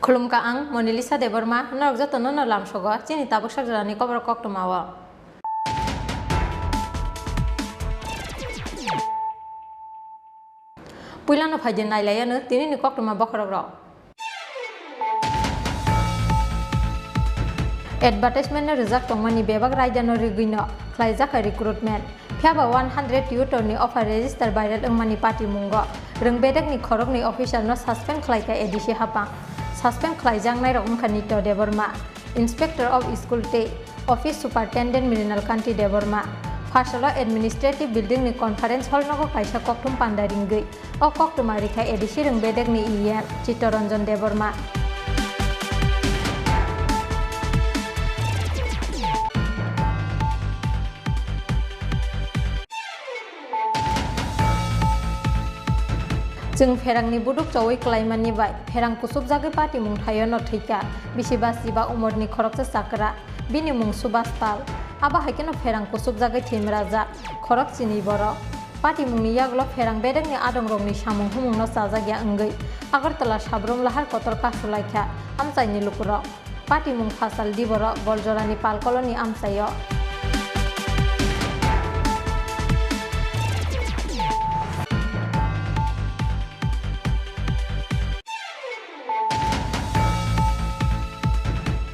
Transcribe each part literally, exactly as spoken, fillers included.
Khulumkha, ang Monalisa Debbarma, norok jotono no lamsogo chini tabuk sakjorani koborok koktwmao. Puilano phaidi nailaiano tinini koktwma bokhorokrok. Advertisement no rijak tongmani bebak raidano rigwino khlaijak hai recruitment. Phiyaba one hundred youth ni offer register viral wngmani patimungo rwng bedekni khoroknwi officer no suspend khlaikha A D C hapang. Suspend khlaijaknairok wngkha Nitya Debbarma, Inspector of School tei Office Superintendent Mrinal Kanti Debbarma. Pharsalo Administrative Building ni Conference Hall nogo kaisa kokthum panda ringwi o koktwma rikha A D C rwng bedekni E M Chittaranjan Debbarma. Chwng pherangni buduk chowi klaimani bai pherang kusubjagwi patimung thaio no thwikha bisi ba chiba umorni khoroksa chakra, bini mung Subhas Pal. Abo hai kheno pherang kusubjagwi thwimrajak khorok chini borok. Patimungni yagulo pherang bedekni adongrokni samung humungno chajakya wngwi Agartala Sabrum Lahar kotor kasulaikha amchaini lukurok. Patimung phasal diborok Goljorani Pal Colony amchaio.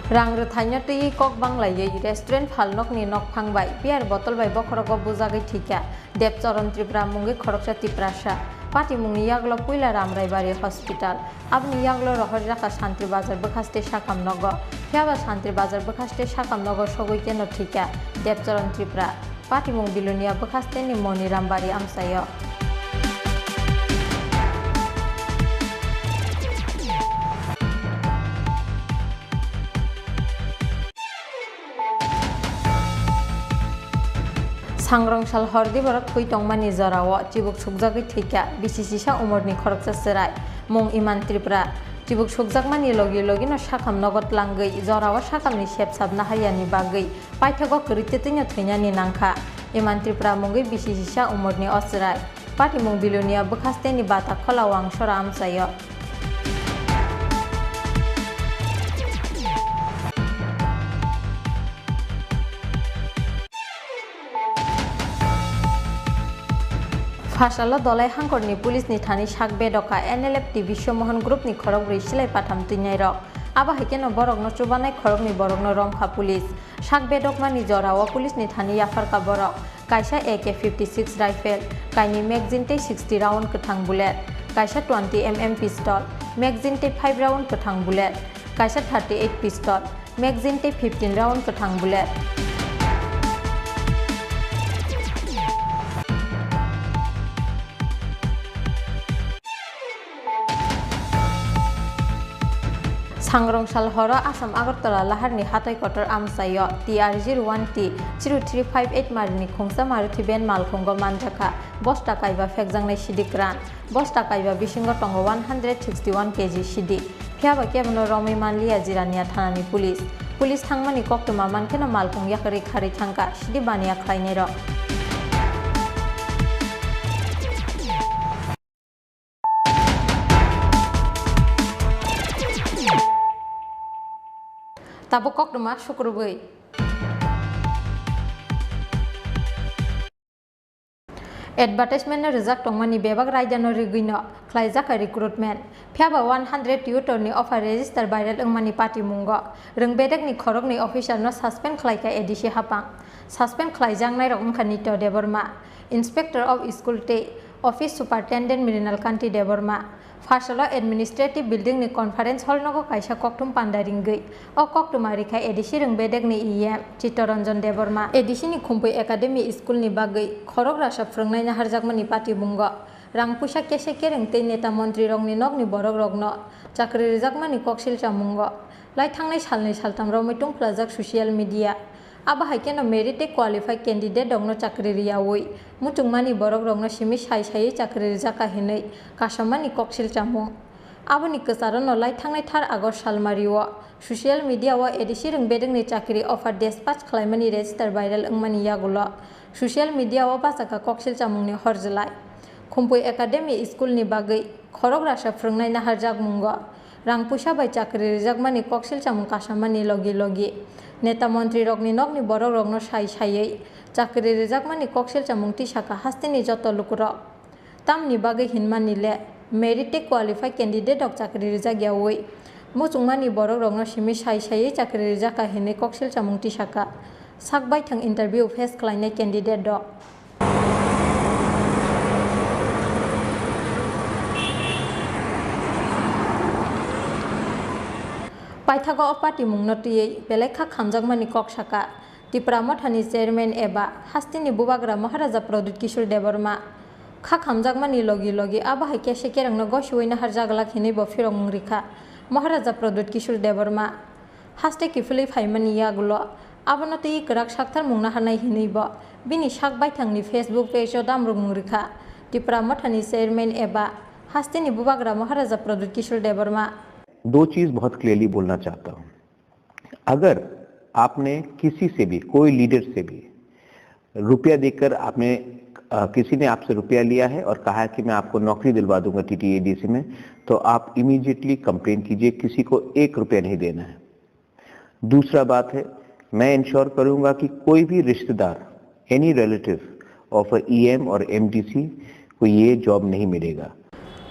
Rang rwthaino twiwi kok banglaiwi restaurant phalnokni nokphang bai beer bottle bai bokhorogo bujagwi thwikha Debcharan Tripura mungwi khoroksa Tiprasa. Patimungni yagulo puila Ramraibari Hospital. Aboni yagulo rohorjakha Santri Bazar bwkhaste sakam nogo. Phiyaba Santri Bazar bwkhaste sakam nogo sogwi keno thwikha Debcharan Tripura. Patimung Bilonia bwkhasteni Moniram Bari amchaio. Sangrongsal hordi borok thwi tongmani jorao chibuk sukjagwi thwikha bisi sisa umorni khoroksa chwrai, mung Iman Tripura. Chibuk sukjakmani logi logino sakam nogo tlangwi jorao sakamni sepsap naharya ni bagwi paithago kwrwi twtwino thwinani nangkha. Iman Tripura mungwi bisi sisa umorni o chwrai. Patimung Bilonia bwkhasteni Bata Khola Wangsora amchaio. Pharsalo Dolai Hangkorni police ni thani sak bedokha N L F T Biswa Mohan Group ni khorokbrwi silai patham twinairok. Abo hai kheno borokno chubanai khoroknwi borokno romkha police. Sak bedokmani jorao police ni thani yapharkha borok. Kaisa A K fifty six rifle, kainwi magazine tei sixty round kwthang bullet, kaisa twenty M M pistol, magazine tei five round kwthang bullet, kaisa thirty eight pistol, magazine tei fifteen round kwthang bullet. Sangrongsal horo Assam Agartala Laharni hatai kotor amchaio T R zero one T zero three five eight marini khungsa Maruti van malkhungo manjakha bosta kaiba phekjaknai sidi kwran. Bosta kaiba bisingo tongo one hundred sixty one K G sidi. Phiyaba kebono romwi manliya Jirania thanani police. Police thangmani koktwma mankheno malkhung yakarwi kharwi thangkha sidi baniya khlainairok. Tabuk koktwma sukrubwi. Advertisement no rijak tongmani bebak raidano rigwino khlaijak hai recruitment. Phiyaba one hundred youth ni offer register viral wngmani patimungo rwng bedekni khoroknwi officer no suspend khlaikha A D C hapang. Suspend khlaijaknairok wngkha Nitya Debbarma, Inspector of School tei Office Superintendent Mrinal Kanti Debbarma. Pharsalo Administrative Building ni Conference Hall nogo kaisa kokthum panda ringwi. O koktwma rikha A D C Rwngbedek ni E M Chittaranjan Debbarma. A D C ni Khumpui Academy School ni bagwi khorokrasa phwrwngnai naharjakmani patimungo rang puisa kese kereng tei neta montri rokni nokni borok rokno chakri rwjakmani koksil chamungo lai thangnai salnwi saltham romwi tungphlajak social media. Abo hai kheno merit tei qualified candidate rokno chakri rwyawi muchungmani borok rokno simi sai saiwi chakri rwjak kha hinwi kasammani koksil chamung. Aboni kwcharo no lai thangnai thar August salmario social media o A D C Rwngbedek ni chakri offer despatch khlaimani register viral wngmani yagulo social media o bachakha koksil chamungni horjlai. Khumpui Academy School ni bagwi khorokrasa phwrwngnai naharjakmungo rang puisa bai chakri rwjakmani koksil chamung kasammani logi logi neta montri rokni nokni borok rokno sai saiwi chakri rwjakmani koksil chamung tisakha hasteni joto lukurok. Tamni bagwi hinmani le merit tei qualified candidate rok chakri rwjakyawi muchungmani borok rokno simi sai saiwi chakri rwjakha hinwi koksil chamung tisakha sak baithang interview face khlainai candidate rok. Paithago o patimungno twiwi belai kha khamjakmani kok sakha Tipra Mothani chairman eba hasteni bubagra Maharaja Pradyut Kishore Debbarma. Kha khamjakmani logi logi abo hai kese kerengno gosiwi naharjaglak hinwi bo phirokmung rikha Maharaja Pradyut Kishore Debbarma. Haste kiphilwi phaimani yagulo abono twi kwrak sakthar mung naharnai hinwi bo bini sak baithangni Facebook page o damrokmung rikha Tipra Mothani chairman eba hasteni bubagra Maharaja Pradyut Kishore Debbarma. दो चीज़ बहुत क्लियरली बोलना चाहता हूँ। अगर आपने किसी से भी, कोई लीडर से भी रुपया देकर आपने, अ, किसी ने आपसे रुपया लिया है और कहा है कि मैं आपको नौकरी दिलवा दूंगा टीटीएडीसी में, तो आप इमीडिएटली कंप्लेन कीजिए, किसी को एक रुपया नहीं देना है। दूसरा बात है, मैं इंश्योर करूंगा कि कोई भी रिश्तेदार, any relative of a EM और एमडीसी को ये जॉब नहीं मिलेगा।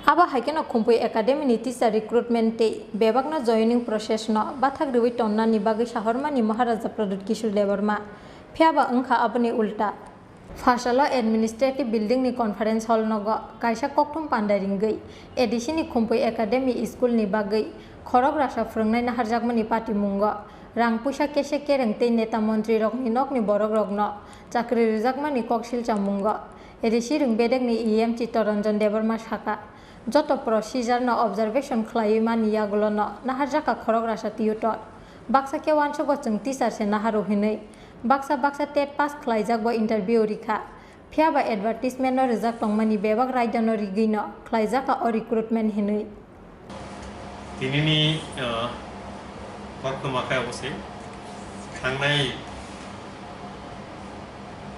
Abo hai kheno Khumpui Academy ni teacher recruitment tei bebakno joining process no bathak rwui tonnani bagwi sahormani Maharaja Pradyut Kishore Debbarma. Phiyaba wngkha aboni ulta. Pharsalo Administrative Building ni Conference Hall nogo kaisa kokthum panda ringwi A D C ni Khumpui Academy School ni bagwi khorokrasa phwrwngnai naharjakmani patimungo rang puisa kese kereng tei neta montri rokni nokni borok rokno chakri rwjakmani koksil chamungo A D C Rwngbedek ni E M Chittaranjan Debbarma sakha. Joto procedure no observation khlaiwi mani yagulo no naharjakha khorokrasa tutor. Baksa khe uansugo chwng teacher se naharu hinwi. Baksa baksa tet pass khlaijak bo interview rikha. Phiyaba advertisement no rijak tongmani bebak raida no rigwi no khlaijakha o recruitment hinwi. Tinini, ah, koktwma khe obo se thangnai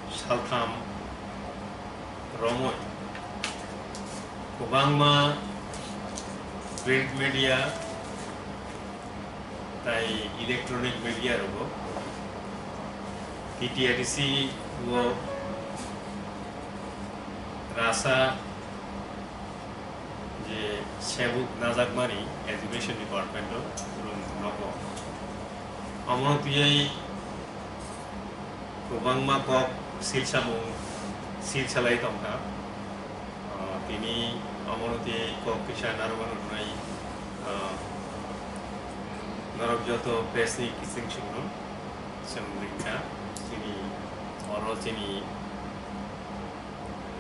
saltham romwi kwbangma print media tai electronic media rogo T T A D C o rasa je sebuk najakmani education department o room nogo. Omo tiyai kwbangma kok silsamung silsalai tongkha. Ah, tini omono tei kok kisa narwkno rwnai, ah, norok joto press ni kiching chukno chwng ringkha. Chini oro chini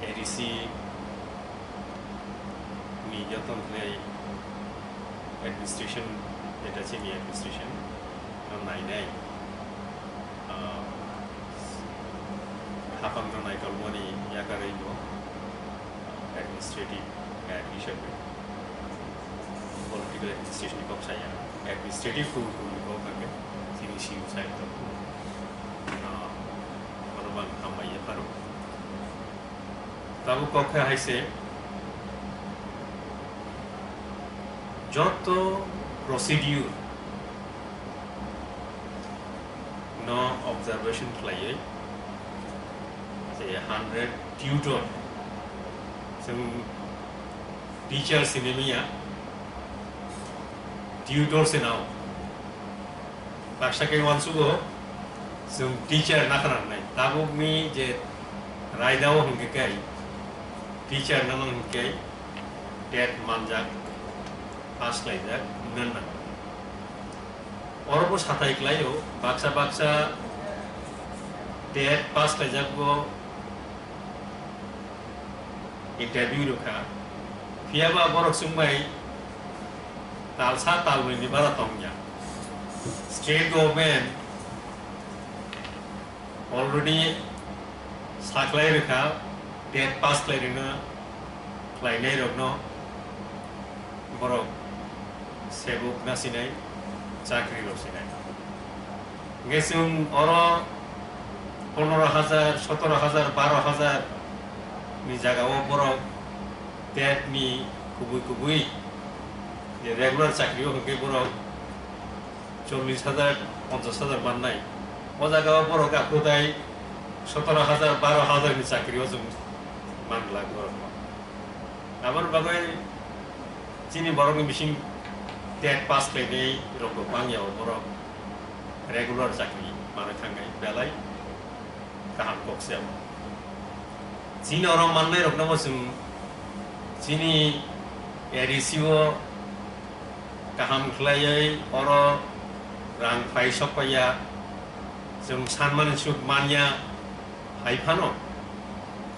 A D C ni joto khlai administration, jeta chini administration no nainai, ah, hapang rwnai tongmani yakarwi bo administrative head hisabe political administration ni kok saya, administrative rule rule ni kok hwnkhe chini C E O side to, ah, borok bang hambai yapharo. Tabuk kok khe hai se joto procedure no observation khlaiwi je hundred tutor, chwng teacher sini miya, tutor se nao. Baksa khe uansugo chwng teacher na khnanai. Tabukni je raidao hwnkhe kai teacher nang hwnkhe tet manjak pass khlaijak wngna nango. Oro bo sathai khlaio, baksa baksa TET pass khlaijak bo interview rwkha. Phiya ba borok chwng bai talsa talbrwi ni bara tongya. State government already saklai rwkha, TET pass khlai rwna khlainai rokno borok sebuk na sinai, chakri rok sinai. Hingke chwng oro pondro hajar, sotoro hajar, baro hajar ni jaga o borok TET ni kubui kubui je regular chakri o hingke borok chollish hajar, ponchash hajar mannai. O jaga o borok aphuru tai sotoro hajar, baro hajar ni chakri o chwng man glak borok no. Aboni bagwi chini borokni bising TET pass khlainai rok bo bangya o borok regular chakri manwi thangnai belai kaham kok se amo. Chini oro mannai rokno bo chwng chini ADC o kaham khlaiwi oro rang phai sok paiya, chwng sanmani suk manya hai phano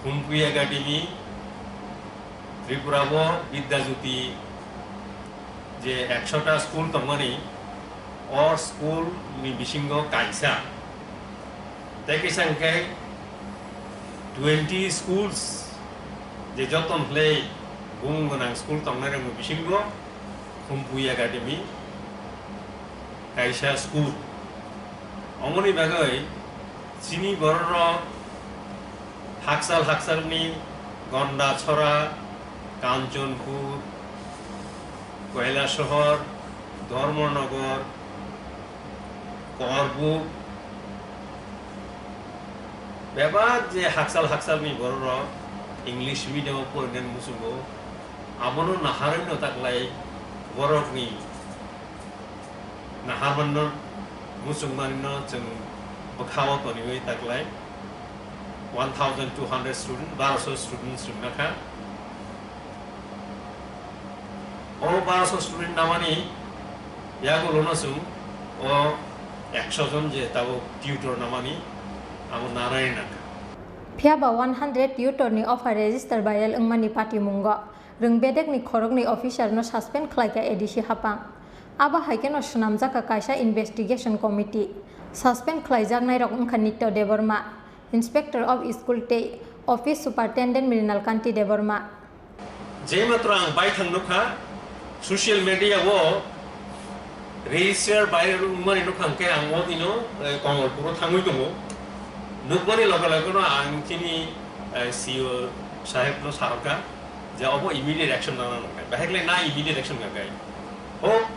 Khumpui Academy Tripura o Vidya Jyoti je ekshota school tongmani, o school ni bisingo kaisa. Tei kisa hwnkhe twenty schools je joto hwnkhe bumung gwnang school tongnai rokni bisingo Khumpui Academy kaisa school. Omoni bagwi chini bororok hakchal hakchalni Gondachora, Kanchanpur, Kailasahar, Dharmanagar, Korbuk, bebak je hakchal hakchalni bororok English medium o porinani muchungo, abono naharwino taklai borokni naharmanno muchungmanino chwng bwkhao toniwi taklai one thousand two hundred student, barosho student chwng nakha. O barosho student namani yagulono chwng o ekso jon je tabuk tutor namani abo narwinani nangkha. Phiya ba one hundred tutor ni offer register viral wngmani patimungo rwng bedekni khoroknwi officer no suspend khlaikha ADC hapang. Abo hai kheno swnamjakha kaisa investigation committee. Suspend khlaijaknairok wngkha Nitya Debbarma, Inspector of School tei Office Superintendent Mrinal Kanti Debbarma. Je matro ang baithang nukha, social media o register viral wngmani nukha hwnkhe ang o dino, eh, Komolpuro thangwi tongo. Nukmani loge loge no ang chini, eh, C E O saheb no saharkha je obo immediate action nana nangnai. Bahai khlai na immediate action nangnai. Hok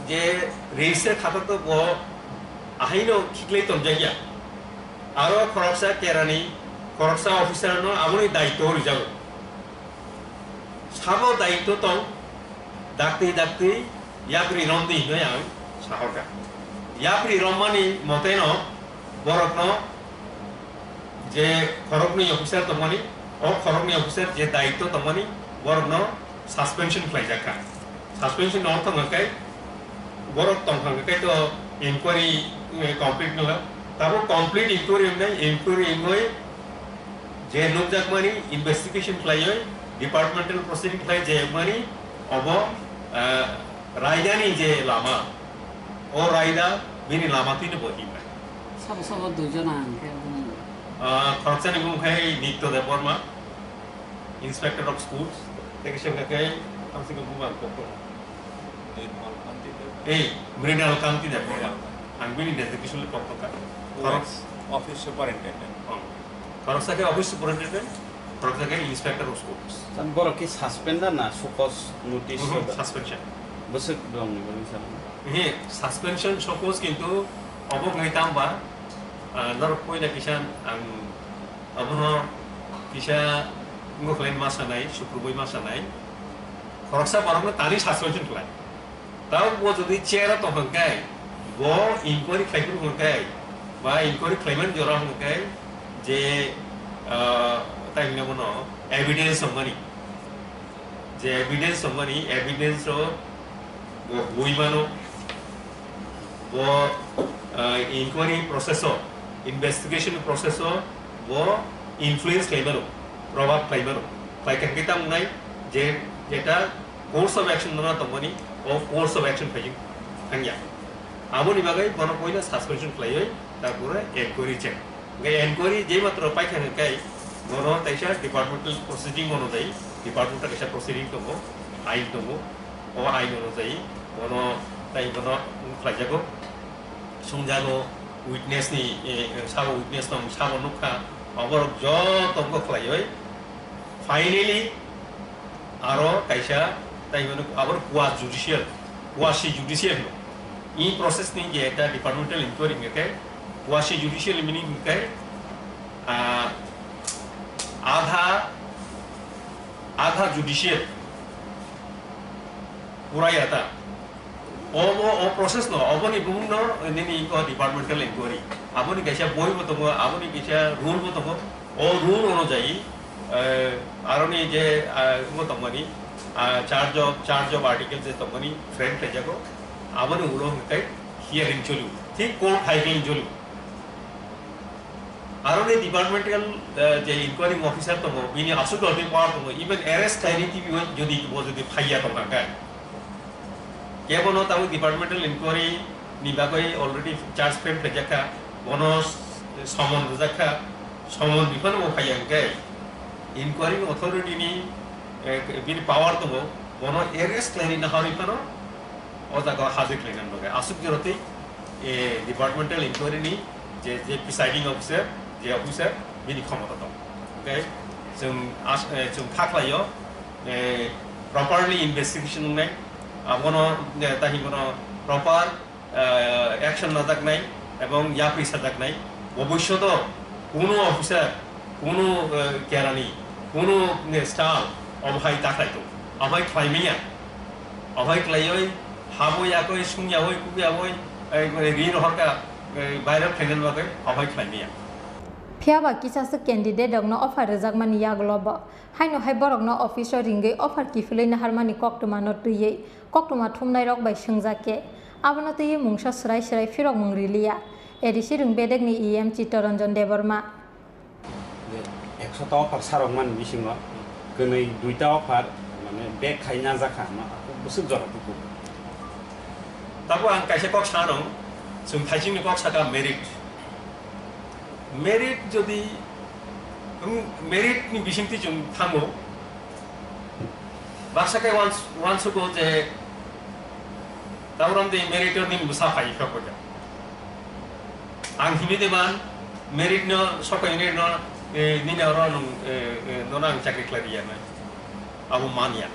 je register khata to bo ahaino khiklai tonjakya. Aro khoroksa kerani, khoroksa officer no aboni daityo rijago. Sabo daityo tong, daktwi daktwi yapri romdi hinwi ang sahorkha. Yapri rommani moteno borokno je khoroknwi officer tongmani, o khoroknwi officer je daityo tongmani borokno suspension khlaijakha. Suspension ni ortho hwnkhe borok tongkha hwnkhe to inquiry, eh, complete nangla. Tabuk complete inquiry wngnai, inquiry wngwi je nukjakmani investigation khlaiwi departmental proceeding khlai je wngmani obo, eh, raidani je lama, o raida bini lama twino bo himnai. Sabo sabo duijon ang khe bumung. Ah, khoroksani bumung khai Nitya Debbarma, Inspector of Schools, tei kisa hwnkha khe tamsiko bumang kokto. Nirmal Kanti Debbarma. Ei, Mrinal Kanti Debbarma. Ang bini designation le kokto kha. Khorok- Office Superintendent. Oh. Khoroksa khe Office Superintendent, khoroksa khe Inspector of Schools. San borok khe suspend na, na show cause notice Mhm, hoda? Suspension. Bwswk dong ni bagwi sano? He, suspension show cause kintu obo ngai tamba, ah, norok poila kisa ang abono kisa ngo khlai ma sanai, sukrubui ma sanai. Khoroksa borokno tani suspension khlai. Tao bo jodi chair o tong hwnkhe, bo inquiry khlai phuru hwnkhe, ba inquiry khlaimani jora hwnkhe, je, ah, tai hwnwi bono evidence hwnmani. Je evidence hwnmani, evidence o Bo hui mano, bo, ah, inquiry process o, investigation process o bo influence khlai mano, probab khlai mano. Khlai kha hwnkhe tamo wngnai je, jeta course of action no tongmani, o course of action phai thangya. Aboni bagwi bono poila suspension khlaiwi tarpore enquiry cheng. Hwnkhe enquiry je matro paikha hwnkhe bono taisa departmental proceeding bono jai, departmental kaisa proceeding tongo, ain tongo. O ain onujai bono tai bono khlaijago, sungjago, witness ni, eh, sabo witness tong, sabo nukha, oborok joto wngkha khlaioi. Finally, aro kaisa tai bono abor quasi judicial, quasi judicial no. I process ni je ekta departmental inquiry hwnkhe quasi judicial meaning hwnkhe, ah, adha, adha judicial. Purai ata. Obo, o process no, oboni bumung no nini ko departmental inquiry. Aboni kaisa boi bo tongo, aboni kaisa rule bo tongo. O rule onujai, eh, aroni je, ah, bo tongmani, ah, charge of, charge of article je tongmani frame khlaijago. Aboni ulo hwnkhe hearing choliu. Thik court hearing choliu. Aroni departmental, eh, je inquiring officer tongo, bini aswk rokni power tongo, even arrest khlaini T V o jodi bo jodi phaiya tongkha khe. Kebono tabuk departmental inquiry ni bagwi already charge frame khlaijak kha, bono summon rwjak kha, summon biphano bo phaiya hwnkhe inquiring authority ni, eh, bini power tongo, bono arrest khlaini nahorwi phano o jaga o hajir khlainani bagwi aswk jorotwi, eh, departmental inquiry ni je, je presiding officer, je officer bini khomota tongo. Hwnkhe chwng as-, eh, chwng kha khlaio, eh, properly investigation wngnai, abono, eh, tahi bono proper, eh, action lajaknai ebong yapri sajaknai. Bobishoto kuno officer, kuno, eh, kerani, kuno, eh, staff obo hai ta khlai tong, obo hai khlai manya, obo hai khlaioi habo yakoi sung yaoi kuk yaoi, eh, ri rohor ka, eh, viral khlainani bagwi obo hai khlai manya. Phiya ba kisa swk candidate rokno offer rwjakmani yagulo bo. Haino hai borokno office o ringwi offer kiphilwi naharmani koktwmano twiwi koktwma thumnairok bai swngjak khe, abono twiwi mungsa swrai swrai phirokmung riliya A D C Rwngbedekni E M Chittaranjan Debbarma. Je ekshota offer sarokmani bisingo kwnwi duita offer mane back khai najakha, no, bwswk jora tubu. Tabuk ang kaisa kok sanw, chwng thaisingni kok saka merit. Merit jodi, um, merit ni bisingtwi chwng thango, baksa khe uans-, uansugo je tabuk romdi merit o nini bwsa phai kha koi. Ang himwi de man, merit no sokai ni no, eh, nini oro nung, eh, eh, nono ang chakri khlai riya nai. Abo manya.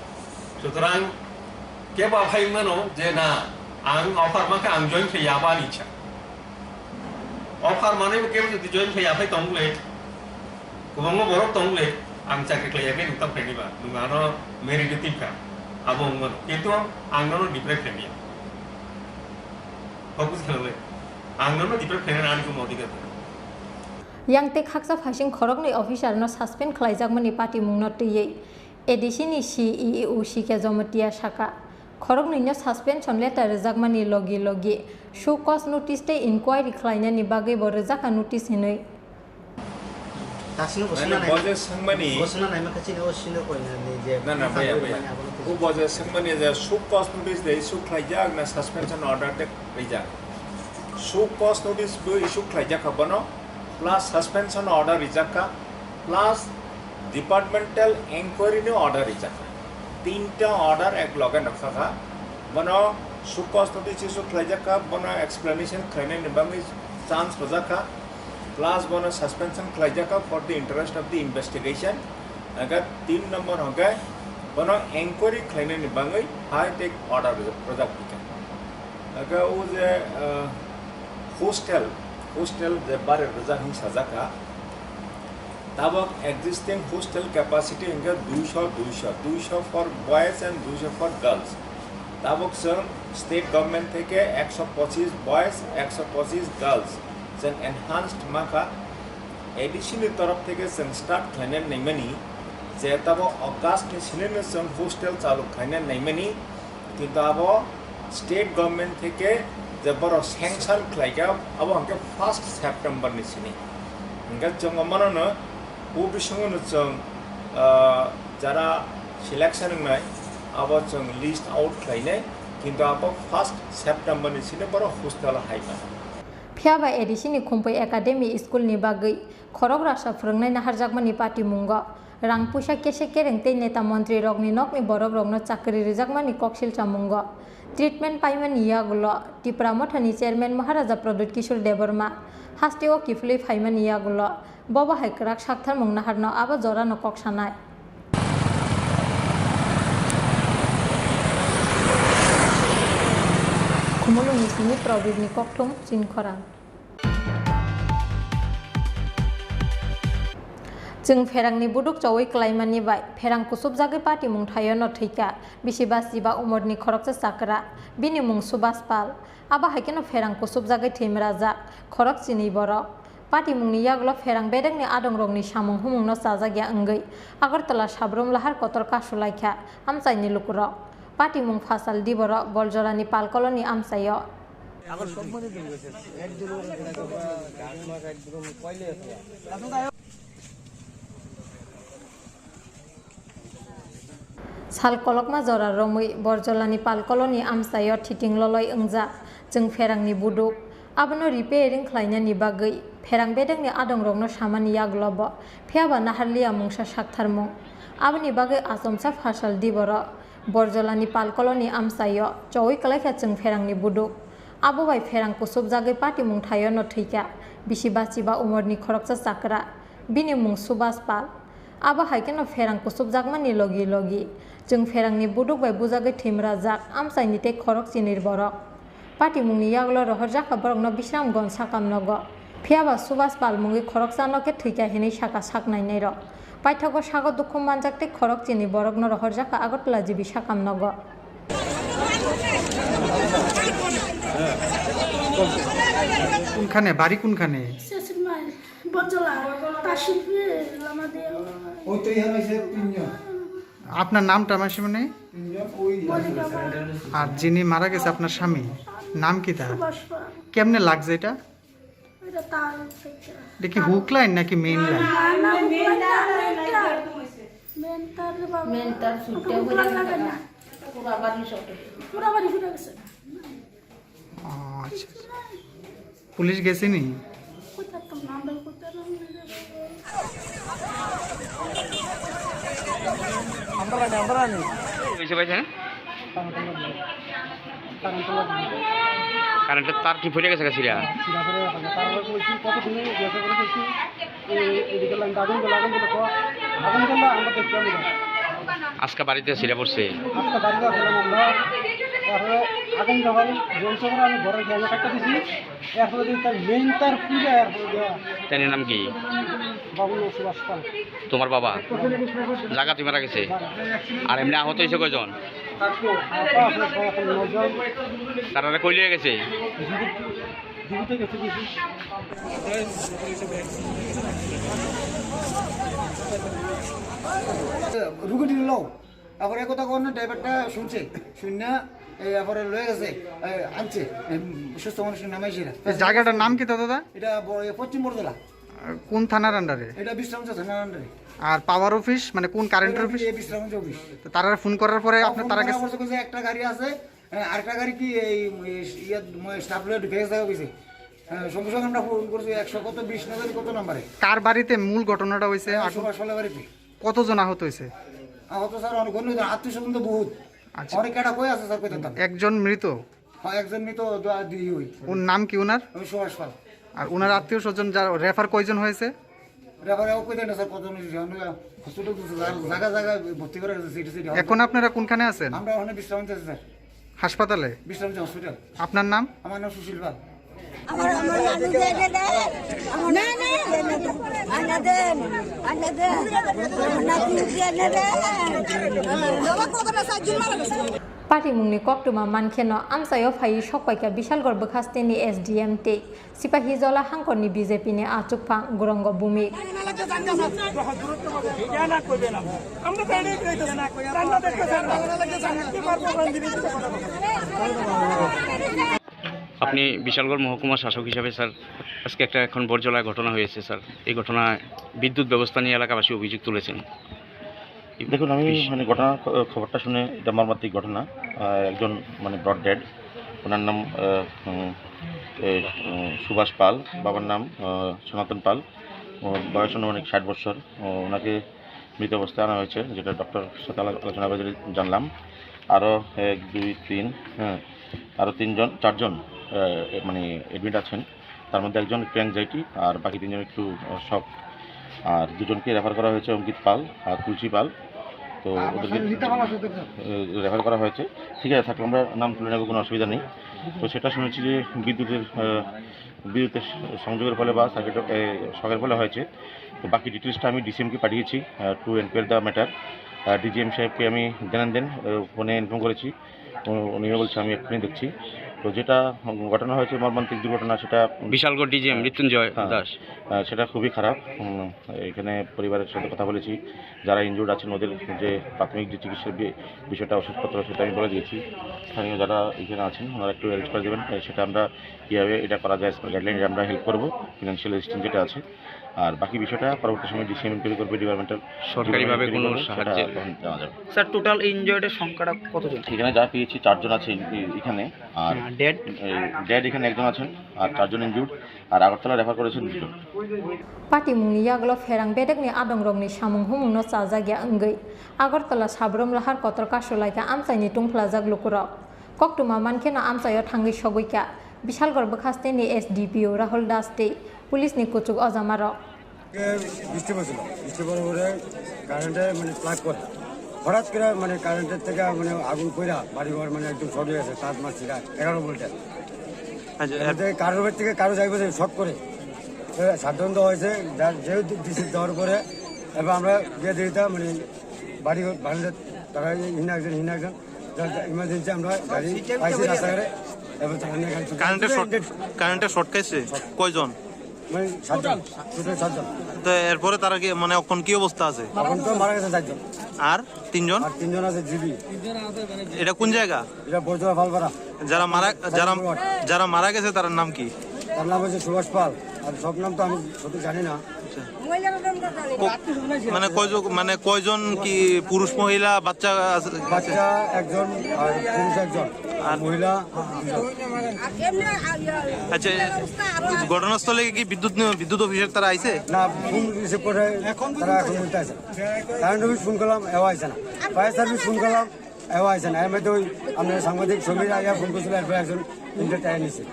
Sutrang kebo aphai mano je na, ang offer mankha ang join khe yaba ni cha. Offer manwi bo kebo jodi join khai aphai tong le, kwbangma borok tong le, ang chakri khlai yakhe nung tang phaini ba, nung ano merit o tin kha, abo wng mano. Kintu ang nono deprive khlai maya. Kok buji khe le, ang nono deprive khlai ani ko modi khe. Yang tei khaksa phaising khoroknwi officer no suspend khlaijakmani patimung no twiwi A D C ni C E O C K Jomotia saka, khoroknwino suspension letter rwjakmani logi logi show cause notice tei inquiry khlainani bagwi bo rwjakha notice hinwi. Tasino bo Mane swnamnai, boje swngmani bo swnamnai makha chini o sino koinani je na, na, phai baya, baya. Mani abono O boje swngmani je show cause notice de issue khlaijak na suspension order de khlaijak. Show cause notice bo issue khlaijak kha bono, plus suspension order rijak kha, plus departmental inquiry ni order rijak kha. Tinta order ek loge nokha kha. Bono show cause notice issue khlaijak kha, bono explanation khlainani bagwi chance rwjak kha, plus bono suspension khlaijak kha for the interest of the investigation. Aga tin number hwnkhe bono inquiry khlainani bagwi high tech order rwjak phi kha. Aga o je, ah, hostel, hostel je bari rwjak hin sajak kha. Tabok existing hostel capacity hwnkhe duisho, duisho, duisho for boys and duisho for girls. Tabok chwng state government theke ekso pochis boys, ekso pochis girls chwng enhanced mankha. A D C ni torof theke chwng start khlaina naimani je tabok August ni sinino chwng hostel chalu khlaina naimani, kintu abo State government theke je borok sanction khlaikha, abo hwnkhe first September ni sini. Hwnkhe chwng omono no o bisingo no chwng, ah, jara selection wngnai abo chwng list out khlainai, kintu abo first September ni sini borok hostel o hai mano. Phiya ba A D C ni Khumpui Academy School ni bagwi khorok rasa phwrwngnai naharjakmani patimungo rang puisa kese kereng tei neta montri rokni nokni borok rokno chakri rwjakmani koksil chamungo treatment paimani yagulo Tipra Mothani Chairman Maharaja Pradyut Kishore Debbarma hasteo kiphilwi phaimani yagulo bobo hai kwrak saktharmung naharno abo jorano kok sanai. Khumulwngni simi Probirni kokthum Chinkhorang. Chwng pherangni buduk chowi klaimani bai pherang kusubjagwi patimung thaio no thwikha bisi basiba umorni khoroksa chakra, bini mung Subhas Pal. Abo hai kheno pherang kusubjagwi thwimrajak khorok chinwi borok. Patimungni yagulo pherang bedekni adongrokni samung humungno chajakya wngwi Agartala Sabrum Lahar kotor kasulaikha amchaini lukurok. Patimung phasal diborok Boljolani Pal Colony amchaio. Sal kolokma jora romwi Borjolani Pal Colony amchaio thiting loloi wngjak chwng pherangni buduk. Abono repairing khlainani bagwi pherang bedekni adongrokno samani yagulobo phiyaba naharliya mungsa saktharmung. Aboni bagwi achomsa phasal diborok Borjolani Pal Colony amchaio chowi kwlaikha chwng pherangni buduk. Abo bai pherang kusubjagwi patimung thaio no thwikha bisi bachiba umorni khoroksa chakra. Bini mung Subhas Pal. Abo hai kheno pherang kusubjakmani logi logi chwng pherangni buduk bai bujagwi thwimrajak amchaini tei khorok chinwi borok. Patimungni yagulo rohorjakha borokno Bisramganj sakam nogo. Phiyaba Subhas Pal mungwi khoroksano khe thwikha hinwi sakha sak nainairok. Paithago sago dukhu manjak tei khorok chinwi borokno rohorjakha Agartala G B sakam nogo. কোনখানে? বাড়ি কোনখানে? শেষের মাইল, বটজলা, তার শিল্পী, লামা দিয়ে। ওই তো এখানে এসে তিনজন। আপনার নামটা, মাসিমণি? তিনজন, ওই মল্লিকা পাল। আর যিনি মারা গেছে, আপনার স্বামী, নাম কি তার? সুভাষ পাল। কেমনে লাগছে এটা? এটা তার একটা। এটা কি হুক লাইন নাকি মেইন লাইন? না, না, হুক লাইন না, এটা। মেইন তার রে বাবা। মেইন তার ছুটতে হুক লাইন লাগে না। পুরা বাড়ি সব। পুরা বাড়ি ফুটে গেছে। ও, আচ্ছা, আচ্ছা। পুলিশ গেছে নি? কোথায় তো নাম বের করতে পারলাম না রে বাবা। আমরা জানি, আমরা জানি। হয়েছে ভাই, হ্যাঁ? কারেন্টের তার কি ফুটে গেছে গা ছিঁড়া? ছিঁড়া পড়ে গেছে। তারপরে কইছি, কত সময় জিজ্ঞাসা করে কইছি, এই এদিকে লাইন আগুন জ্বলে, আগুন জ্বলে, কো, আগুন জ্বললে আমরা দেখতাম না। আজকে বাড়িতে ছিঁড়া পড়ছে? আজকে বাড়িতে আসলাম আমরা, তারপরে আগুন যখন জ্বলছে, পরে আমি ঘরের ফ্যানে কাটতে দিছি, এরপরে দেখি তার মেইন তার পুড়ে, এরপরে দেওয়া। তার নাম কি? বাবুল সুভাষ পাল। তোমার বাবা? জায়গা তুমি মারা গেছে? আর এমনি আহত হয়েছে কয়জন? তারা কই লিয়ে গেছে? রুগী নিল, তারপরে কথা কোন ড্রাইভারটা শুনছে, শুনে এই তারপরে লয়ে গেছে, এই আনছে, এই সুস্থ মানুষ নামাইছে না। এই জায়গাটার নাম কি দাদা? এটা ব-, এ পশ্চিম বরতলা। কোন থানার আন্ডারে? এটা বিশ্রামগঞ্জ থানার আন্ডারে। আর পাওয়ার অফিস, মানে কোন কারেন্টের অফিস? এই বিশ্রামগঞ্জ অফিস। তো তারা ফোন করার পরে আপনার তারা গেছে? বলছে যে একটা গাড়ি আছে, হ্যাঁ, আরেকটা গাড়ি কি এই, এই ইয়ে, মানে, স্টাফ লয়ে ঢুকে গেছে অফিসে। হ্যাঁ, সঙ্গে সঙ্গে আমরা ফোন করছি একশো কত, বিশ না জানি কত নাম্বারে। কার বাড়িতে মূল ঘটনাটা হয়েছে? হ্যাঁ, আগুন? সুভাষ পালের বাড়িতে। কতজন আহত হয়েছে? আহত স্যার অনেক, অন্য আত্মীয় স্বজন তো বহুত। আচ্ছা। অনেক কেটা কই আছে স্যার, কই থাকতাম? একজন মৃত? হ্যাঁ, একজন মৃত, দু-, দুই ওই। ওর নাম কি ওনার? ওই সুভাষ পাল। আর ওনার আত্মীয় স্বজন যা রেফার কয়জন হয়েছে? রেফার ও কই দেন স্যার, কতজন হয়েছে? আমরা হসপিটাল তো জায়গা, জায়গা জায়গায় ভর্তি করা গেছে, সিটি সিটি। এখন আপনারা কোনখানে আছেন? আমরা ওখানে বিশ্রাম নিতেছি স্যার। হাসপাতালে? বিশ্রাম নিতে হসপিটাল। আপনার নাম? আমার নাম সুশীল পাল। আমার, আমার নাতি যে এনে দেন। আমার না, না। এনে দেন। এনে দেন। আমার নাতি যে এনে দেন। বাবা, কতটা সাহায্য মারা গেছে? Patimungni koktwma mankheno amchaio phaiwi sokpaikha Bishalgarh bwkhasteni S D M tei Sipahijola hangkorni B J P ni achukphang Gurongo Bhumik. আপনি বিশালগড় মহকুমা শাসক হিসাবে, স্যার, আজকে একটা এখন বরজলায় ঘটনা হয়েছে, স্যার। এই ঘটনায় বিদ্যুৎ ব্যবস্থা নিয়ে এলাকাবাসী অভিযোগ তুলেছেন। দেখুন, আমি বিশ- মানে ঘটনা খ-, খবরটা শুনে, এটা মর্মান্তিক ঘটনা। আহ, একজন মানে ব্রড ডেড, ওনার নাম, আহ, উম, এ, উম, সুভাষ পাল, বাবার নাম, আহ, সনাতন পাল। ওর বয়স অনুমানিক ষাট বছর। ও-, ওনাকে মৃত অবস্থায় আনা হয়েছে, যেটা ডক্টর সাথে আলো-, আলোচনা করে জানলাম। আরও এক, দুই, তিন, হ্যাঁ, আরও তিনজন, চারজন, আহ, এ, মানে অ্যাডমিট আছেন। তার মধ্যে একজন একটু অ্যাংজাইটি, আর বাকি তিনজন একটু, আহ, শক। আর দুজনকে রেফার করা হয়েছে, অঙ্কিত পাল আর তুলসী পাল। তো ওদেরকে, আহ, রেফার করা হয়েছে। ঠিক আছে, থাকলে আমরা নাম তুলে নেবো, কোনো অসুবিধা নেই। তো সেটা শুনেছি যে বিদ্যুতের, আহ, বিদ্যুতের সংযোগের ফলে বা সার্কিট, এ, শকের ফলে হয়েছে। তো বাকি ডিটেলসটা আমি ডিসিএমকে পাঠিয়েছি, আহ, to enquire the matter। আহ, ডিজিএম সাহেবকে আমি জানান দেন, আহ, ফোনে ইনফর্ম করেছি। উ-, উনিও বলছে, "আমি এক্ষুনি দেখছি।" তো যেটা ঘটনা হয়েছে, মর্মান্তিক দুর্ঘটনা, সেটা বিশালগড় ডিজিএম হ্যাঁ। মৃত্যুঞ্জয় হ্যাঁ। দাস। আহ, সেটা খুবই খারাপ। উম, এখানে পরিবারের সাথে কথা বলেছি, যারা ইনজুর্ড আছেন ওদের যে প্রাথমিক যে চিকিৎসার বি-, বিষয়টা, ওষুধপত্র, সেটা আমি বলে দিয়েছি। স্থানীয় যারা এখানে আছেন ওনারা একটু অ্যারেঞ্জ করে দেবেন, এ, সেটা আমরা কীভাবে এটা করা যায়, গাইডলাইন আমরা হেল্প করবো, ফিনান্সিয়াল অ্যাসিস্ট্যান্স যেটা আছে। আর বাকি বিষয়টা পরবর্তী সময় ডিসিএম ইনকোয়ারি করবে, ডিপার্টমেন্টাল সরকারিভাবে ডিপার্টমেন্ট কোনো করবে, সেটা সাহায্যের তখন জানা যাবে। স্যার, টোটাল ইনজুরির সংখ্যাটা কতজন? এখানে যা পেয়েছি চারজন আছে এ-, এখানে, আর হ্যাঁ, ডেড? এই ডেড এখানে একজন আছেন, আর চারজন ইনজুর্ড, আর আগরতলা রেফার করেছেন দুজন। Patimungni yagulo pherang bedekni adongrokni samung humungno chajakya wngwi Agartala Sabrom Lahar kotor kasulaikha amchaini tungphlajak lukurok. Koktwma mankheno amchaio thangwi sogwikha Bishalgarh bwkhasteni S D P O Rahul Das tei police ni kuchuk ojamarok. বৃষ্টি পড়ছিল, বৃষ্টি পড়ার পরে কারেন্টে মানে প্লাগ করে, হঠাৎ করে মানে কারেন্টের থেকে মানে আগুন পড়া বাড়ি ঘর মানে একদম শর্ট হয়ে গেছে, তার মাছ ছিঁড়া এগারো ভোল্টের। আচ্ছা, এর মধ্যে কারোর বাড়ি থেকে কারো যাইব শর্ট করে, এ, সাবধান দেওয়া হয়েছে। যার যে ডিসি দেওয়ার পরে এবার আমরা গিয়ে দেখি তা মানে বাড়ি ঘর ভাঙলে তারা হিনা একজন, হিনা একজন, যার ইমার্জেন্সি আমরা গাড়ি পাইছি রাস্তাঘাটে। এবার তারা নিয়ে গাড়ি কারেন্টের শর্ট, কারেন্টের শর্ট খাইছে? কয়জন? মানে সাতজন, টোটাল সাতজন। তো এরপরে তারা কি, মানে, এখন কি অবস্থা আছে? এখন তো মারা গেছে চারজন। আর তিনজন? আর তিনজন আছে জিবি। এটা কোন জায়গা? এটা বৈদ্যনাথ পালপাড়া। যারা মারা, যারা, যারা মারা গেছে, তার নাম কি? তার নাম হচ্ছে সুভাষ পাল। আর সব নাম তো আমি সঠিক জানি না। আচ্ছা। ক-, মানে, কয়জন, মানে, কয়জন কি পুরুষ, মহিলা, বাচ্চা আছে? বাচ্চা একজন, আর পুরুষ একজন, আর আর মহিলা দুজন। আচ্ছা, ঘটনাস্থলে কি বিদ্যুৎ নি-, বিদ্যুৎ অফিসার তারা আইছে? না, ফোন রিসিভ করে তারা এখন বলতে আছে। কারেন্ট অফিস ফোন করলাম, এও আইছে না। ফায়ার সার্ভিস ফোন করলাম, এও আইছে না। এর মধ্যে ওই আপনার সাংবাদিক সমীর আইয়া ফোন করছিল, এরপরে একজন ইন্টারটেইন নিছে।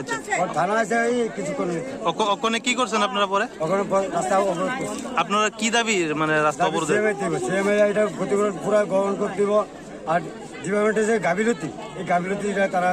আচ্ছা। ওর থানা আছে এই কিছুক্ষণ হয়েছে। ওখ-, ওখানে কি করছেন আপনারা পরে? ওখানে পরে রাস্তা অবরোধ করছে। আপনারা কি দাবি, মানে, রাস্তা দাবি অবরোধে? সিএমএ দিব, সিএমএ এটা ক্ষতিপূরণ পুরা গ্রহণ করতে দিব। আর ডিপার্টমেন্টে যে গাফিলতি, এই গাফিলতি এটা তারা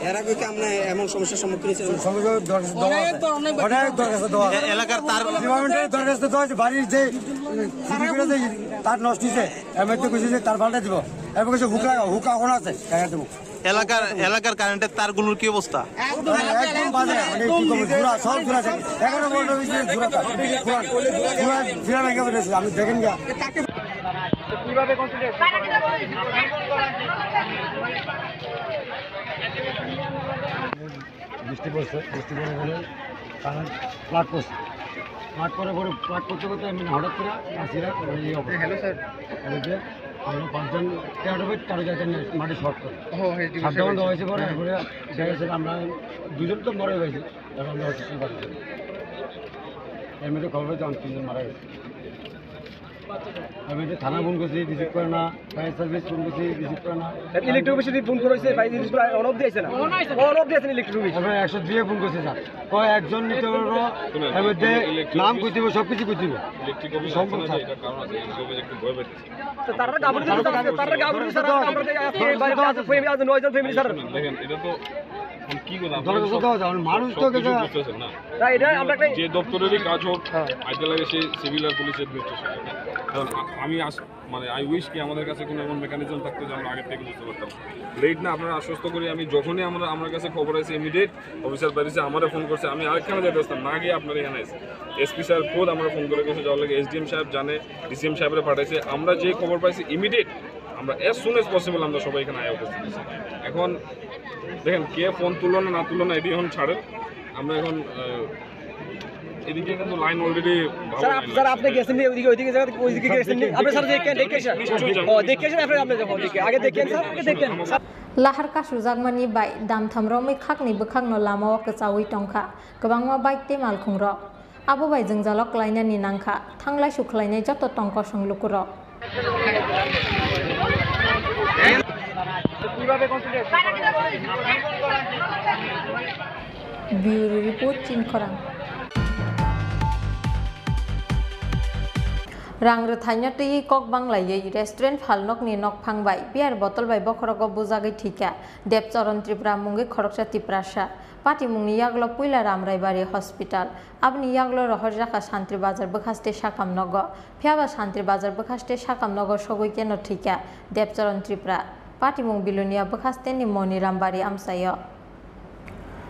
এর আগে কি আমরা এমন সমস্যার সম্মুখীন হয়েছিলাম? সমস্যা দরখাস্ত দেওয়া আছে। অনেক দরখাস্ত দেওয়া আছে। এ-, এলাকার তার ডিপার্টমেন্টের দরখাস্ত দেওয়া আছে, বাড়ির যে, উম, চুরি করে যে তার নষ্ট হয়েছে, এর মধ্যে কিছু যে তার পাল্টা দিব। এর মধ্যে কিছু হুক লাগা, হুক এখন আছে, দেখা দেবো। এলাকার, এলাকার কারেন্টের তারগুলোর কি অবস্থা? একদম, একদম বাজে, মানে, কি করবো, জোড়া, সব জোড়া আছে। এগারো ভোল্ট হয়েছে, জোড়া তার। পুরা, পুরা, পুরা ভেঙে পড়েছে, আপনি দেখেন গা। বৃষ্টি পড়ছে, বৃষ্টি পড়ে পড়ে কারেন্ট ফ্লাড করছে। ফ্লাড করে পরে ফ্লাড করতে করতে আমি হঠাৎ করে আসিরা এই অবস্থা। Hello sir. এদিকে আমরা পাঁচজন তেরো ফিট কারো জায়গায় নেই, মাটি শর্ট করে। ও, এই সাত ঘন্টা হয়েছে পরে, হ্যাঁ। এরপরে দেখা গেছে আমরা দুজন তো মরে গেছি, এখন আমরা হচ্ছে কি বাড়ি যাবো? এর মধ্যে খবর পেয়েছি আমার তিনজন মারা গেছে। আমি তো থানা ফোন করছি, রিসিভ করে না, ফায়ার সার্ভিস ফোন করছি, রিসিভ করে না। ইলেকট্রিক অফিসে ফোন করেছে, ফায়ার সার্ভিস অন অফ দিয়েছে না, অন অফ দিয়েছে ইলেকট্রিক অফিস। আমরা একশো দুই এ ফোন করছি স্যার, কয় একজন নিতে পারবো, এর মধ্যে নাম কই দিব, সব কিছু কই দিব। ইলেকট্রিক অফিস সম্ভব আছে না, স্যার। এটা কারণ আছে, ইলেকট্রিক অফিস একটু ভয় পেয়েছে। তো তারা গাবর দিতে, তারা গাবর দিতে, স্যার, আমরা তো আজকে বাড়ি আছে, ফ্যামিলি আছে, নয়জন ফ্যামিলি স্যার। দেখেন, এটা তো এখন কি করবো? আমরা দরখাস্ত সব, দেওয়া যাবে, মানুষ তো সব কিছু গেছে। বুঝতেছেন না। না, এটা আমরা একটা যে দপ্তরেরই কাজ হোক, হ্যাঁ। আইতে লাগে সেই সিভিল আর পুলিশ অ্যাডমিনিস্ট্রেশন। কারণ আ-, আমি আস-, মানে, আই উইশ কি আমাদের কাছে কোনো এমন মেকানিজম থাকতো যে আমরা আগের থেকে বুঝতে পারতাম। লেট না, আপনারা আশ্বস্ত করি, আমি যখনই আমরা, আমার কাছে খবর আছে, ইমিডিয়েট অফিসার বাইরেছে, আমারে ফোন করছে। আমি আরেকখানে যাইতে আসতাম, না গিয়ে আপনার এখানে আছে। এসপি স্যার খোদ আমরা ফোন করে গেছে, যাওয়ার লাগে এসডিএম সাহেব জানে, ডিসিএম সাহেবরে পাঠাইছে। আমরা যে খবর পাইছি, ইমিডিয়েট আমরা অ্যাজ সুন অ্যাজ পসিবল আমরা সবাই এখানে আয়া উপস্থিত হয়েছি। এখন দেখেন, কে ফোন তুললো না, না তুললো না, এটি এখন ছাড়েন। আমরা এখন, আহ, এদিকে কিন্তু লাইন অলরেডি ভালো স্যার, আপ-, লাইন স্যার, লাগছে। আপনি গেছেন নি ওইদিকে, ওইদিকে যাওয়ার, ওইদিকে স্যার, গেছেন নি? দেখেন, আপনি স্যার দেখেন, দেখে এসে, নিশ্চয়ই যাবো। ও, দেখে এসে আপনি, আপনি যাবো, ওদিকে। আগে দেখেন স্যার, আগে দেখেন। স্যার, লাহার kasujak mani bai damtham romwi khakni bwkhakno lamao kwchaui tongkha. Kwbangma bike tei malkhungrok. Abo bai jwngjalo klainani nangkha, thanglaisu khlainai joto tong kosong lukurok. Bureau Report, Chinkhorang. Rang rwthaino twiwi kok banglaiwi restaurant phalnokni nokphang bai beer bottle bai bokhorogo bujagwi thwikha Debcharan Tripura mungwi khoroksa Tiprasa. Patimungni yagulo puila Ramraibari Hospital, aboni yagulo rohorjakha Santri Bazar bwkhaste sakam nogo. Phiyaba Santri Bazar bwkhaste sakam nogo sogwi keno thwikha Debcharan Tripura. Patimung Bilonia bwkhasteni Moniram Bari amchaio.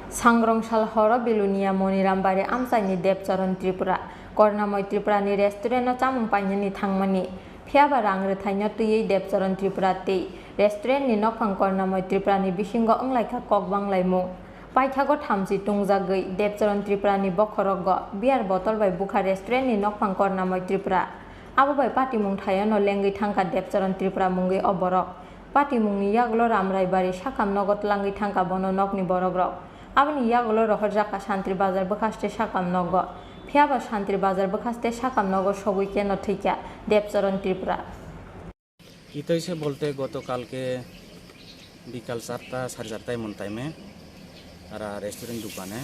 Sangrongsal horo Bilonia Moniram Bari amchaini Debcharan Tripura, Kornamoi Tripurani restaurant-o chamung painani thangmani. Phiyaba rang rwthaino twiwi Debcharan Tripura tei restaurant-ni nokphang Kornamoi Tripurani bisingo wnglaikha kok banglaimung. Paithago thamchi tungjagwi Debcharan Tripurani bokhorogo beer bottle bai bukha restaurant-ni nokphang Kornamoi Tripura. Abo bai patimung thaiono lengwi thangkha Debcharan Tripura mungwi o borok. Patimungni yagulo Ramraibari sakam nogo tlangwi thangkha bono nokni borokrok. Aboni yagulo rohorjakha Santri Bazar bwkhaste sakam nogo. Phiyaba Santri Bazar bwkhaste sakam nogo sogwi keno thwikha Debcharan Tripura. কি হয়েছে বলতে, গতকালকে বিকাল চারটা, সাড়ে চারটা এমন টাইমে তারা রেস্টুরেন্ট দোকানে,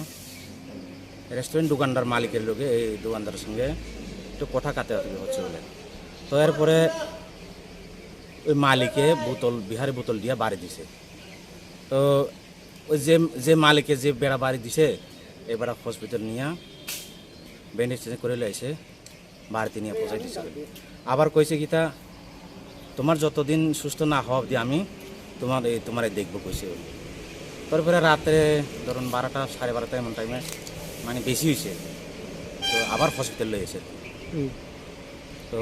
রেস্টুরেন্ট দোকানদার মালিকের লগে, এই দোকানদারের সঙ্গে একটু কথা কাটাকাটি হচ্ছে বলে। তো এরপরে ওই মালিকে বোতল, বিহারি বোতল দিয়ে বাড়ি দিছে। তো ওই যে, যে মালিকে যে বেড়া বাড়ি দিছে, এবার হসপিটাল নিয়ে ব্যান্ডেজ করে লাইছে। বাড়িতে নিয়ে পৌঁছাই দিছে। আবার কইছে কিতা, "তোমার যতদিন সুস্থ না হওয়া অবধি আমি তোমার এই, তোমারে দেখবো," কইছে। তারপরে রাত্রে ধরুন বারোটা, সাড়ে বারোটা এমন টাইমে মানে বেশি হয়েছে, তো আবার হসপিটাল লইছে। হুম। তো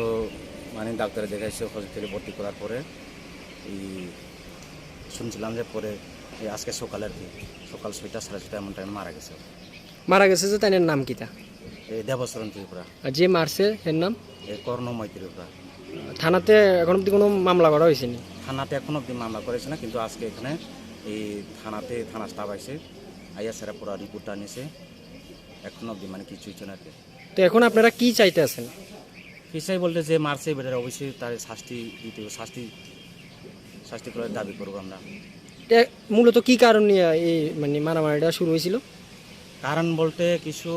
মানে ডাক্তারে দেখাইছে, হসপিটালে ভর্তি করার পরে এই শুনছিলাম যে পরে এই আজকে সকালে আর কি, সকাল ছয়টা, সাড়ে ছয়টা এমন টাইমে মারা গেছে। মারা গেছে যে তাইনের নাম কিতা? এই দেবচরণ ত্রিপুরা। আর যে মারছে এর নাম? এই কর্ণময় ত্রিপুরা। থানাতে এখন অবধি কোনো মামলা করা হয়েছে নি? থানাতে এখন অবধি মামলা করেছে না, কিন্তু আজকে এখানে এই থানাতে, থানা স্টাফ আইছে, আইয়া সেরা পুরা রিপোর্টটা নিছে, এখন অবধি মানে কিছু হচ্ছে না আর কি। তো এখন আপনারা কি চাইতে আছেন? কি চাই বলতে, যে মারছে বেটার অবশ্যই তার শাস্তি দিতে হবে, শাস্তি, শাস্তি করার দাবি করবো আমরা। এ, মূলত কি কারণ নিয়ে এই মানে মারামারিটা শুরু হয়েছিল? কারণ বলতে কিছু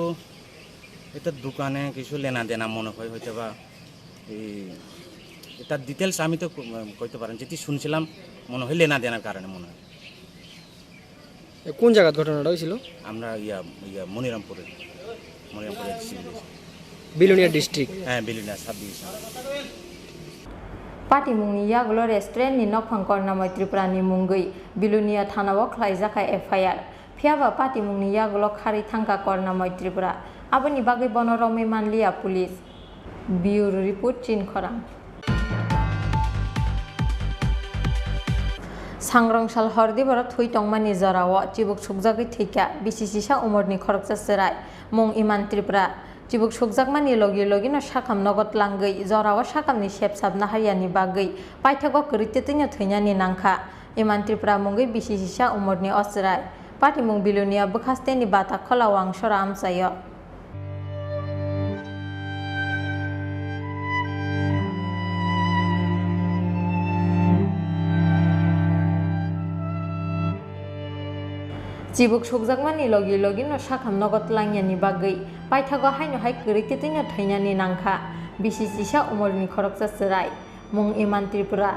এটা দোকানে কিছু লেনা দেনা মনে হয় হয়তো বা, এই এটা ডিটেলস আমি তো ক-, কইতে পারেন, যেটি শুনছিলাম মনে হয় লেনা দেনার কারণে মনে হয়। এ, কোন জায়গাত ঘটনাটা হয়েছিল? আমরা ইয়া, ইয়া মনিরামপুরে, মনিরামপুরে সিভিল স্টেশন। বিলোনিয়া ডিস্ট্রিক্ট। হ্যাঁ, Belonia sub division. Patimungni yagulo restaurant ni nokphang Kornamoi Tripura ni mungwi Bilonia thana o khlaijak kha F I R. Phiyaba patimungni yagulo kharwi thangkha Kornamoi Tripura. Aboni bagwi bono romwi manliya police. Bureau Report, Chinkhorang. Sangrongsal hordi borok thwi tongmani jorao chibuk sukjagwi thwikha bisi sisa umorni khoroksa chwrai, mung Iman Tripura. Chibuk sukjakmani logi logino sakam nogo tlangwi jorao sakamni sepsap naharya ni bagwi paithago kwrwi twtwino thwinani nangkha. Iman Tripura mungwi bisi sisa umorni o chwrai. Patimung Bilonia bwkhasteni Bata Khola Wangsora amchaio. Chibuk sukjakmani logi logino sakham nogo tlangyani bagwi paithago haino hai kwrwi twtwino thwinani nangkha bisi sisa umorni khoroksa chwrai. Mung Iman Tripura.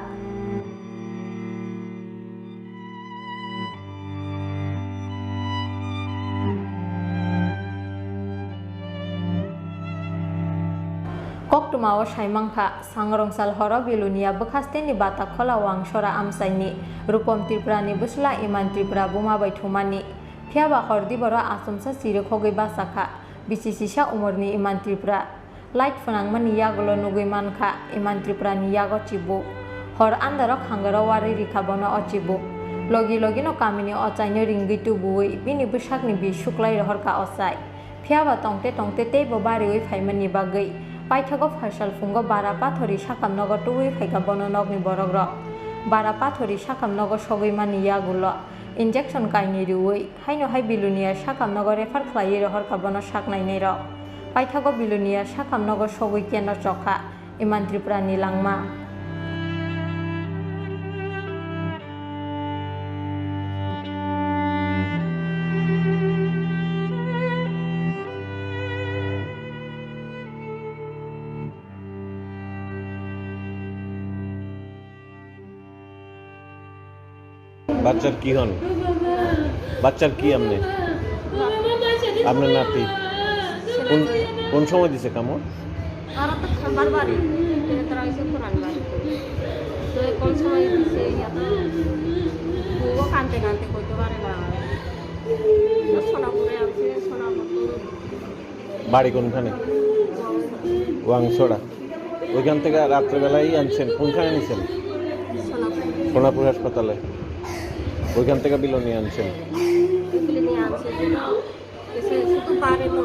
Koktwmao saimankha, Sangrongchal horo Bilonia bwkhasteni Batakhola Wangsora amchaini Rupom Tripurani bwsla Iman Tripura buma bai thumani. Phiyaba hor diboro achomsa chirikhogwi bachakha, bisi sisa umorni Iman Tripura. Light phwnangmani yagulo nugwi mankha, Iman Tripurani yago chibuk. Hor andarok hangaro warwi rikha bono o chibuk. Logi logino kamini ochaino ringwi tubuwi bini bwsakni bi suklai rohorkha ochai. Phiyaba tongte tongte teibo bariwi phaimani bagwi paithago phaisal phungo bara pathori sakam nogo tubui phaikha bono nokni borokrok. Bara pathori sakam nogo sogwi mani yagulo injection kainwi rwui haino hai Bilonia sakam nogo refer khlaiwi rohorkha bono sak nainairok. Paithago Bilonia sakam nogo sogwi keno chokha. Iman Tripurani langma. বাচ্চার কি হন? বাচ্চার কি আপনি? আপনার নাতি? কোন, কোন সময় দিছে কামড়? ওরা তো খাবার বাড়ি, কিন্তু তারা এসে পুরান বাড়ি। তো কোন সময় দিছে, ইয়া তো বউও কানতে কানতে কইতে পারে না। তো সোনাপুরে আছে, সোনাপুর তো বাড়ি কোনখানে? ওয়াংছড়া। ওইখান থেকে রাত্রেবেলাই আনছেন, কোনখানে নিছেন? সোনাপুর। সোনাপুর হাসপাতালে। ওইখান থেকে বিলোনিয়া আনছেন। বিলোনিয়া আনছে। এসে শুধু বাড়ি তো।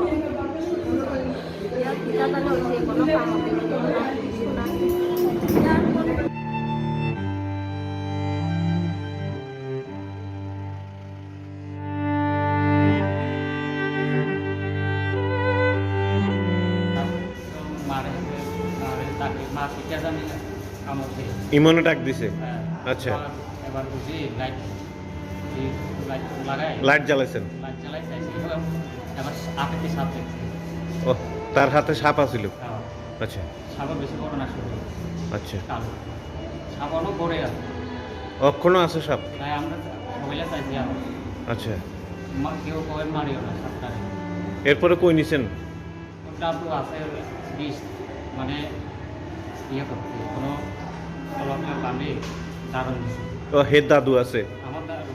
ইয়া, কিতা জানো, সে কোনো কাম হবে না। মারে, মারে তাকে মা পিতা জানি না, কামড় খেয়ে। ইমনে ডাক দিছে? হ্যাঁ। আচ্ছা। এবার, এবার বুঝি লাইট, এই লাইট লাগাই। লাইট জ্বালাইছেন? লাইট জ্বালাই চাইছি, এবার, এবার হাতে কি সাপ দেখছি। ও, তার হাতে সাপ আছিল? হ্যাঁ। আচ্ছা। সাপও বেশি বড় না, ছোট। আচ্ছা। কালো। সাপ অনেক বড় আছে। এখনো আছে সাপ? তাই আমরা সবাই চাইছি আরো। আচ্ছা। মা-, কেউ কবে মারিও না সাপটারে। এরপরে কই নিছেন? ওটা তো আছে বিষ, মানে, ইয়ে করতে, কোনো কলমে বাঁধে দারুণ দিছে। ও, হে দাদু আছে? আমার দাদু।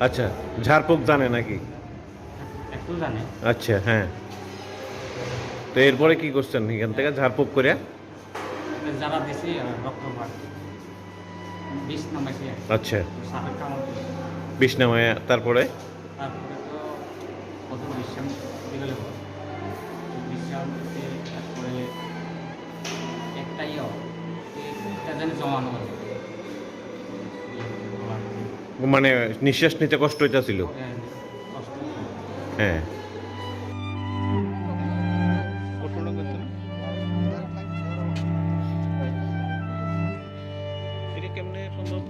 আচ্ছা, ঝাড়ফুঁক জানে নাকি? একটু জানে। আচ্ছা, হ্যাঁ। তো এরপরে কি করছেন এখান থেকে ঝাড়ফুঁক করে? যারা দিছে, রক্ত বার। বিষ নামাইছে। আচ্ছা। সাপের কামড় দিছে। বিষ নামায়, তারপরে? তারপরে তো কত বিশ্রাম দিলে হয়। বিশ্রাম দিতে তারপরে একটাই হয়। একটা যেন জমানো হয়। মানে নিঃশ্বাস নিতে কষ্ট হইতাছিল? হ্যাঁ। হ্যাঁ। এটা কেমনে সম্ভব?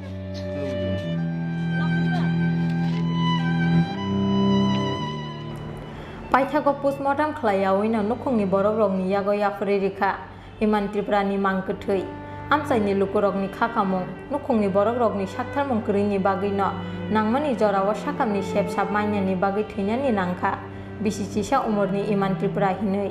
Paithago postmortem khlaiyaui no nukhungni borokrokni yago yapharwi rikha. Iman Tripurani mang kwthwi. Amchaini lukurokni khakamung, nukhungni borokrokni saktharmung kwrwini bagwino nangmani jorao sakamni sep sap mainani bagwi thwinani nangkha, bisi chisa umorni Iman Tripura hinwi.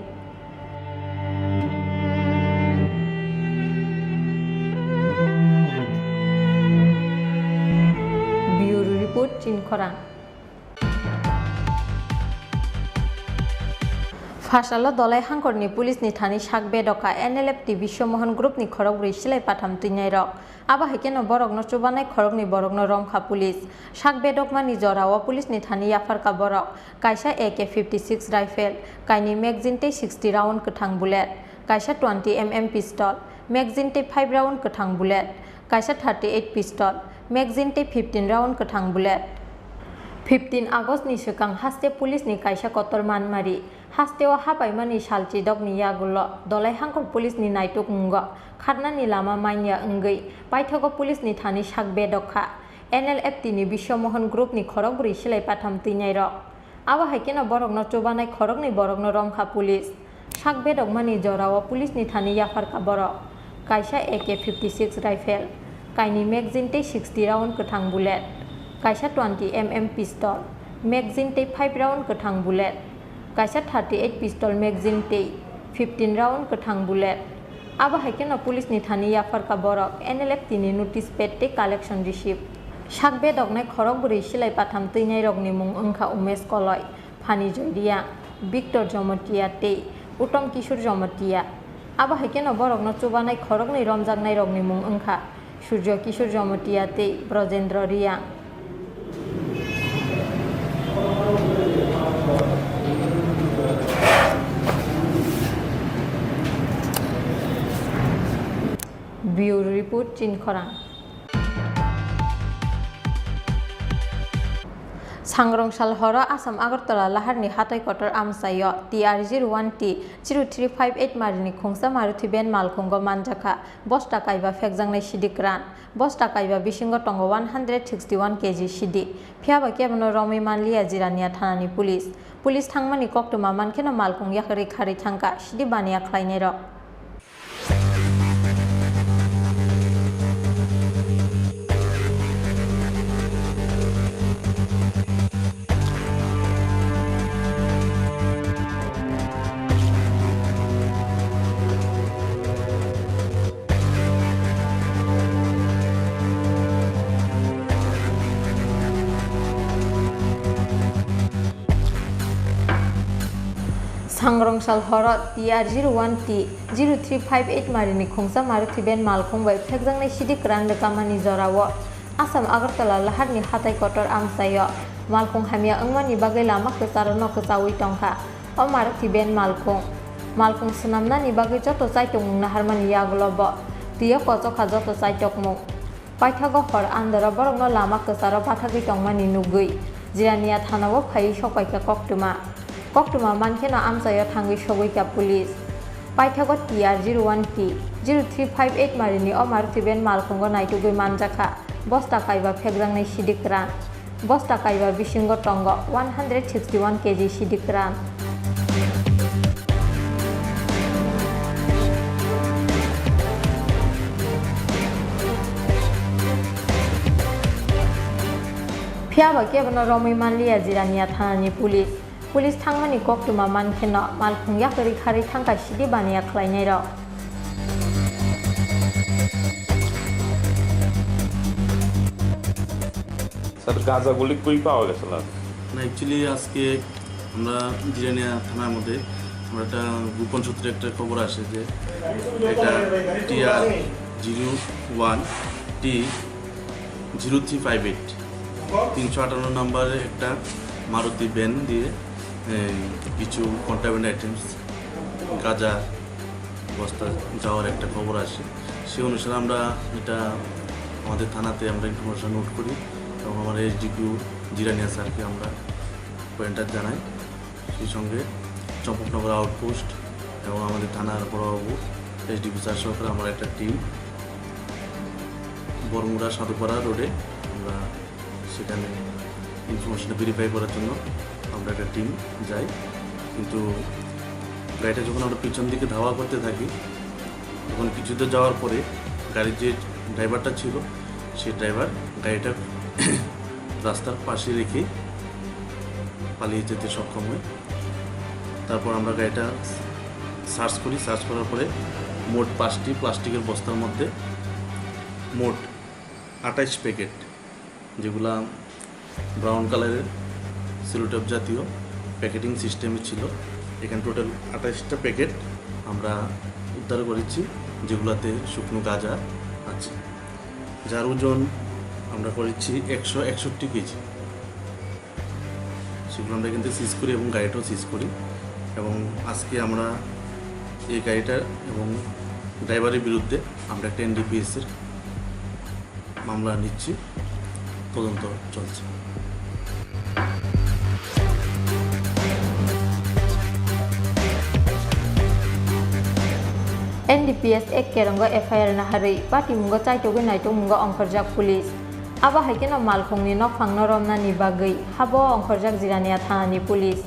Bureau Report, Chinkhorang. Phasalo Dolai Hangkorni police ni thani sak bedok kha N L F T Biswa Mohan Group ni khorokbrwi silai patham twinairok. Abo hai kheno borokno chubanai khoroknwi borokno romkha police. Sak bedokmani jorao police ni thani yapharkha borok, kaisa A K fifty six rifle, kainwi magazine tei sixty round kwthang bullet, kaisa twenty M M pistol, magazine tei five round kwthang bullet, kaisa thirty eight pistol, magazine tei fifteen round kwthang bullet. Fifteen August ni swkang haste police ni kaisa kotor manmari hasteo hapaimani salchidokni yagulo Dolai Hangkor police ni naituk wngo kharnani lama manya wngwi paithago police ni thani sak bedok kha N L F T ni Biswa Mohan Group ni khorokbrwi silai patham twinairok. Abo hai kheno borokno chubanai khoroknwi borokno romkha police. Sak bedokmani jorao police ni thani yapharkha borok. Kaisa A K fifty six rifle, kainwi magazine tei sixty round kwthang bullet, kaisa twenty M M pistol, magazine tei five round kwthang bullet, kaisa thirty eight pistol magazine tei fifteen round kwthang bullet, Abo hai kheno police ni thani yapharkha borok, N L F T ni notice pad tei collection receipt. Sak bedoknai khorok bwrwi silai patham twinairokni mung wngkha Umesh Koloi, Phani Joy Reang, Victor Jomotia tei Uttom Kishore Jomotia. Abo hai kheno borokno chubanai khoroknwi romjaknairokni mung wngkha Surjo Kishore Jomotia tei Brojendra Reang. Bureau Report, Chini Khorang. Sangrong sal horo Assam Agartala laharni hatai kotor amchaio T R zero one T zero three five eight marini khungsa Maruti van malkhungo manjakha bosta kaiba phekjaknai sidi kwran. Bosta kaiba bisingo tongo one hundred sixty one K G sidi. Phiyaba kebono romwi manliya Jirania thanani police. Police thangmani koktwma mankheno malkhung yakarwi kharwi thangkha sidi baniya khlainairok. Sangrong sal horo T R zero one T zero three five eight marini khungsa Maruti van malkhung bai phekjaknai sidi kwran rwkamani jorao Assam Agartala laharni hatai kotor amchaio malkhung hamya wngmani bagwi lama kwcharono kwchaui tongkha. O Maruti van malkhung, malkhung swnamnani bagwi joto chaitokmung naharmani yagulo bo twiyo kochokha joto chaitokmung. Paithago hor andoro borokno lama kwcharo bathagwi tongmani nugwi Jirania thanao phaiwi sokpaikha koktwma. Koktwma mankheno amchaio thangwi sogwikha police. Paithago T R zero one T zero three five eight marini o Maruti van malkhungo naitugwi manjakha bosta kaiba phekjaknai sidi kwran. Bosta kaiba bisingo tongo one hundred sixty one K G sidi kwran. Phiyaba kebono romwi manliya Jirania thanani police. Police thangmani koktwma mankheno malkhung yakarwi kharwi thangkha sidi baniya khlainairok. Sir, গাঁজাগুলি কই পাওয়া গেছে, স্যার? না, actually আজকে আমরা জিরানিয়া থানার মধ্যে আমরা একটা গোপন সূত্রে একটা খবর আসে যে একটা T R zero one T zero three five eight তিনশো আটান্ন নম্বরে একটা মারুতি ভ্যান দিয়ে, এই, কিছু কন্ট্রাব্যান্ড আইটেমস, গাঁজা বস্তা যাওয়ার একটা খবর আসে। সে অনুসারে আমরা এটা আমাদের থানাতে আমরা ইনফরমেশন নোট করি এবং আমার এসডিপিও জিরানিয়া স্যারকে আমরা পয়েন্টার জানাই। সেই সঙ্গে চম্পকনগর আউটপোস্ট এবং আমাদের থানার বড়বাবু, এসডিপি স্যার সহকারে আমার একটা টিম বরমুড়া সাধুপাড়া রোডে আমরা সেখানে ইনফরমেশনটা ভেরিফাই করার জন্য আমরা একটা টিম যাই। কিন্তু গাড়িটা যখন আমরা পিছন দিকে ধাওয়া করতে থাকি, তখন কিছুদূর যাওয়ার পরে গাড়ির যে ড্রাইভারটা ছিল, সেই ড্রাইভার গাড়িটা রাস্তার পাশে রেখে পালিয়ে যেতে সক্ষম হয়। তারপর আমরা গাড়িটা সার্চ করি, সার্চ করার পরে মোট পাঁচটি প্লাস্টিকের বস্তার মধ্যে মোট আঠাশ প্যাকেট, যেগুলা ব্রাউন কালারের সেলোটেপ জাতীয় প্যাকেটিং সিস্টেমে ছিল। এখানে টোটাল আঠাশটা প্যাকেট আমরা উদ্ধার করেছি, যেগুলাতে শুকনো গাঁজা আছে, যার ওজন আমরা করেছি একশো একষট্টি কেজি। সেগুলো আমরা কিন্তু সিজ করি এবং গাড়িটাও সিজ করি। এবং আজকে আমরা এই গাড়িটার এবং ড্রাইভারের বিরুদ্ধে আমরা একটা এনডিপিএস এর মামলা নিচ্ছি, তদন্ত চলছে। N D P S ek kerongo F I R naharwi patimungo chaitogwi naitokmungo ongkhorjak police. Abo hai kheno malkhungni nokphangno romnani bagwi habo ongkhorjak Jirania thanani police.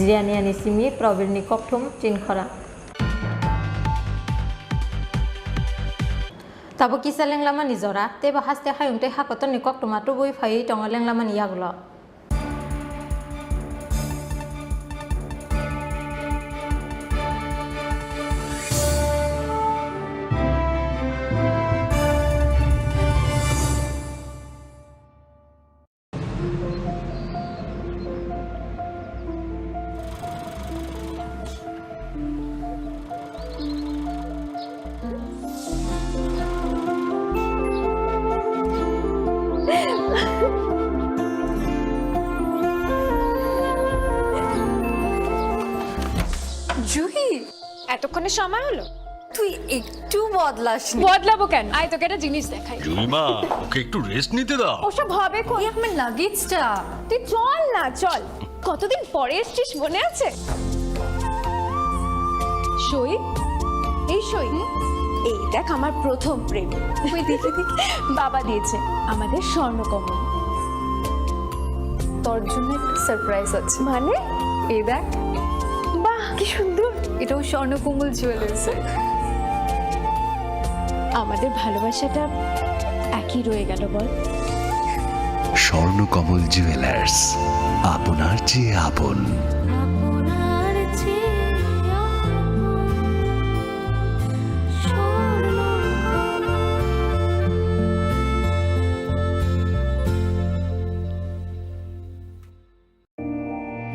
Jiyani ani simi Probirni kokthum chinkhorang. Tabuk kisa lenglamani jora, teibo haste hayung tei hakotorni koktwma tubui phaiwi tongo lenglamani yagulo. Juhi, এতক্ষণে সময় হলো? তুই একটু বদলাসনি। বদলাবো কেন? আয়, তোকে একটা জিনিস দেখাই। জুইমা, ওকে একটু রেস্ট নিতে দাও। ওসব হবে কোন? এই আমার লাগেজটা। তুই চল না, চল। কতদিন পরে এসছিস, মনে আছে? সই, এই সই। এই দেখ, আমার প্রথম প্রেম। ওই দেখে দেখে বাবা দিয়েছে আমাদের স্বর্ণকমল। তোর জন্য একটা সারপ্রাইজ আছে। মানে? এই দেখ। বাহ, কি সুন্দর। এটাও স্বর্ণকমল জুয়েলার্সের। আমাদের ভালোবাসাটা একই রয়ে গেল, বল? স্বর্ণকমল জুয়েলার্স, আপনার চেয়ে আপন।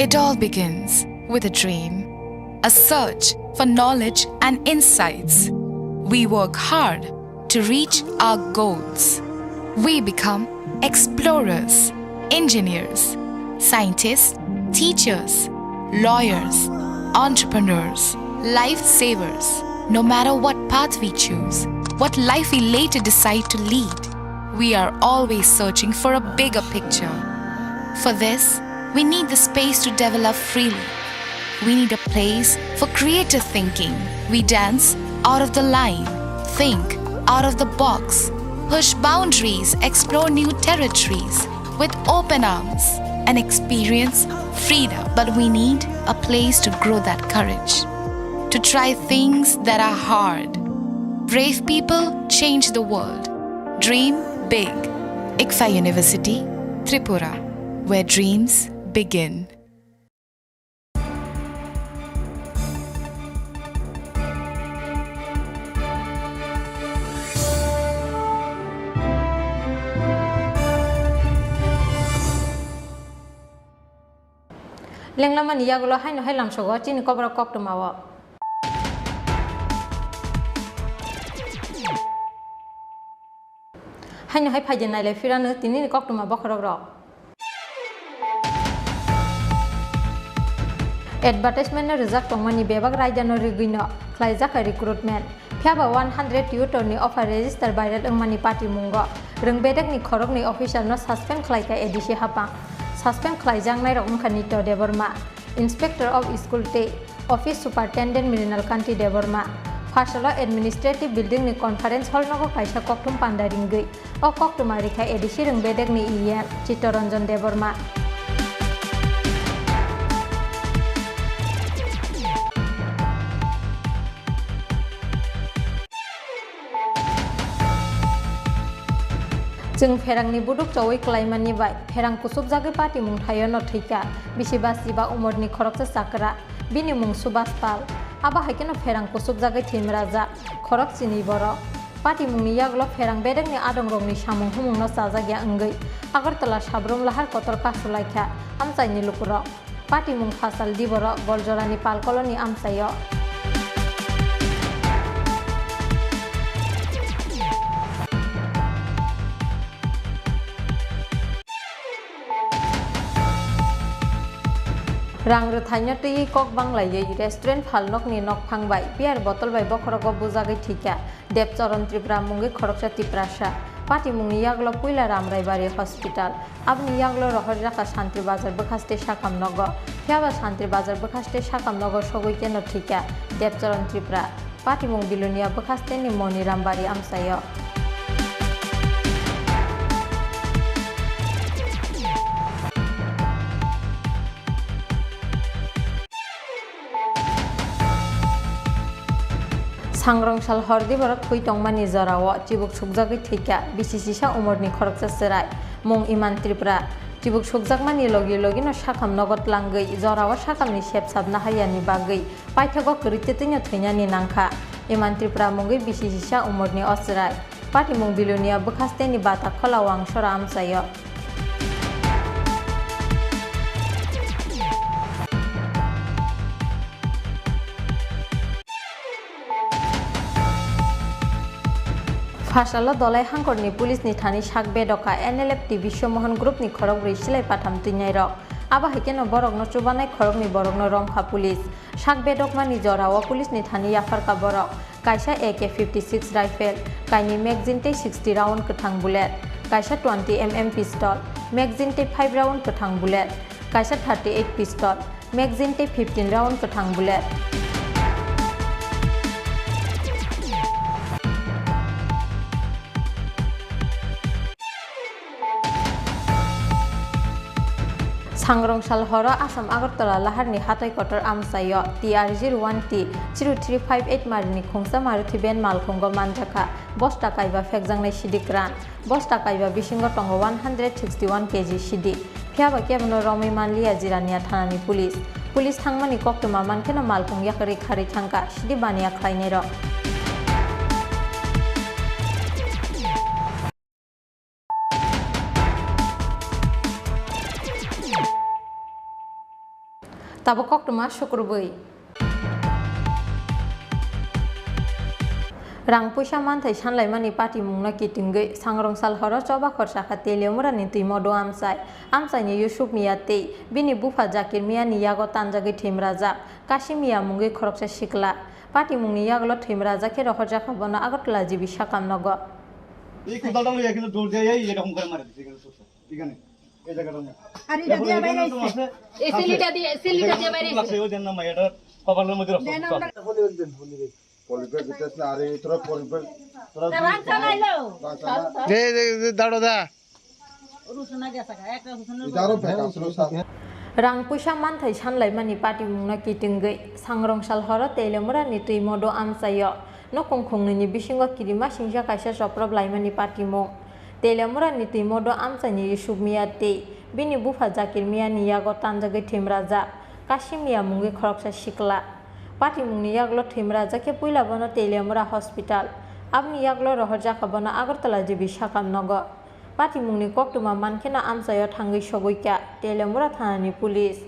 It all begins with a dream, a search for knowledge and insights. We work hard to reach our goals. We become explorers, engineers, scientists, teachers, lawyers, entrepreneurs, lifesavers. No matter what path we choose, what life we later decide to lead, we are always searching for a bigger picture. For this, we need the space to develop freely. We need a place for creative thinking. We dance out of the line, think out of the box, push boundaries, explore new territories with open arms, and experience freedom. But we need a place to grow that courage, to try things that are hard. Brave people change the world. Dream big. ICFAI University, Tripura, where dreams begin. Lenglamani yagulo haino hai lamsogo chini koborok koktwmao. Haino hai phaidi nailai phirano tinini koktwma bokhorok rok. Advertisement no rijak tongmani bebak raida no rigwi no khlaijak kha recruitment. Phiya ba one hundred tutor ni offer register viral wngmani patimungo rwng bedekni khoroknwi officer no suspend khlai kha A D C hapang. Suspend khlaijaknai rok wngkha Nitya Debbarma, Inspector of School tei Office Superintendent Mrinal Kanti Debbarma. Pharsalo Administrative Building ni Conference Hall nogo kaisa kokthum panda ringwi o koktwma rikha A D C rwng bedekni E M Chittaranjan Debbarma. Chwng pherangni buduk chowi klaimani bai pherang kusubjagwi patimung thaio no thwikha bisi ba chiba umorni khoroksa chakra, bini mung Subhas Pal. Abo hai kheno pherang kusubjagwi thwimrajak khorok chini borok. Patimungni yagulo pherang bedekni adongrokni samung humungno chajakya wngwi Agartala Sabrum Lahar kotor kasulaikha amchaini lukurok. Patimung phasal diborok Goljorani Pal Colony amchaio. Rang rwthaino twiwi kok banglaiwi restaurant phalnokni nokphang bai beer bottle bai bokhorogo bujagwi thwikha Debcharan Tripura mungwi khoroksa Tiprasa. Patimungni yagulo puila Ramraibari Hospital. Aboni yagulo rohorjakha Santri Bazar bwkhaste sakam nogo. Phiyaba Santri Bazar bwkhaste sakam nogo sogwi keno thwikha Debcharan Tripura. Patimung Bilonia bwkhasteni Moniram Bari amchaio. Sangrong sal hor diborok thwi tongmani jorao chibuk sukjagwi thwikha bisi sisa umorni khoroksa chwrai, mung Iman Tripura. Chibuk sukjakmani logi logino sakham nogo tlangwi jorao sakhamni sep sap nahaiyani bagwi paithago kwrwitwi twino thwinani nangkha. Iman Tripura mungwi bisi sisa umorni o chwrai. Patimung Bilonia bwkhasteni Batakhola Wangsora amchaio. Phasalo Dolai hangkorni police ni thani sak bedokha N L F T Biswamohan group ni khorokbrwi silai patham twinairok. Abo hai kheno borokno chubanai khoroknwi borokno romkha police. Sak bedokmani jorao police ni thani yapharkha borok. Kaisa A K fifty six rifle, kainwi magazine tei sixty round kwthang bullet, kaisa twenty M M pistol, magazine tei five round kwthang bullet, kaisa thirty eight pistol, magazine tei fifteen round kwthang bullet. Sangrong sal horo Assam Agartala laharni hatai kotor amchaio T R zero one T zero three five eight marini khungsa Maruti van malkhungo manjakha bosta kaiba phekjaknai sidi kwran. Bosta kaiba bisingo tongo one hundred sixty one K G sidi. Phiyaba kebono romwi manliya Jirania thanani police. Police thangmani koktwma mankheno malkhung yakarwi kharwi thangkha sidi baniya khlainairok. Tabuk koktwma sukrubwi. Rang puisa manthai sanlaimani patimungno kitingwi Sangrong sal horo choba khorsa kha Teliamurani twimo do amchai. Amchaini Yusuf Miya tei bini bupha Jakir Miyani yago tanjagwi thwimrajak Kasim Miya mungwi khoroksa sikla. Patimungni yagulo thwimrajak khe rohorjakha bono Agartala G B sakam nogo. এই কোদালটা লইয়া কিন্তু দৌড় দিয়ে এই এরকম করে মারে দিছে কিন্তু সব। এখানে, এই জায়গাটা নিয়ে। আর এটা দিয়ে বাইরে আইছে। এই সিলিটা দিয়ে, সিলিটা দিয়ে বাইরে আইছে। লাগছে, ওই দেন না, মাইয়াটার কপালের মধ্যে রক্ত। দেন আমরা পলিব্যাগ দিতেছ না, আরে তোরা পলিব্যাগ, তোরা রান চালাইলো। রান চালা। দে, দে, দে, দাঁড়ো, দা। রুশনা গেছে গা, একটা রুশনা। এটা আরো ব্যাগ আছে, Rushna. Rang puisa manthai sanlaimani patimungno kitingwi Sangrong sal horo Teliamurani twimo do amchaio. Nokong khongnwini bisingo kirima singsa kaisa choprop laimani patimung. Teliamurani twimo do amchaini Yusuf Miya tei bini bupha Jakir Miyani yago tanjagwi thwimrajak Kasim Miya mungwi khoroksa sikla. Patimungni yagulo thwimrajak khe puila bono Teliamura hospital, aboni yagulo rohorjakha bono Agartala G B sakam nogo. Patimungni koktwma mankheno amchaio thangwi sogwikha Teliamura thanani police.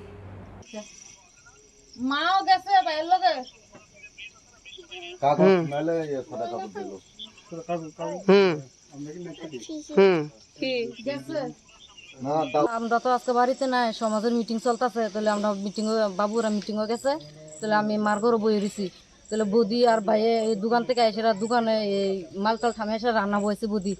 মাও গেছে ভাইয়ের লগে। কাগজ হুম। নাহলে ইয়ে সাদা কাপড় দিল। হুম। হুম। কি? গেছে। না, দাও। আমরা তো আজকে বাড়িতে নাই, সমাজের মিটিং চলতেছে, তাহলে আমরা মিটিং, বাবুরা মিটিংও গেছে, তাহলে আমি মার ঘরে বই রইছি। তাহলে বৌদি আর ভাইয়ে এই দোকান থেকে এসে রা-, দোকানে এই মাল টাল থামে এসে রান্না বয়েছে বৌদি,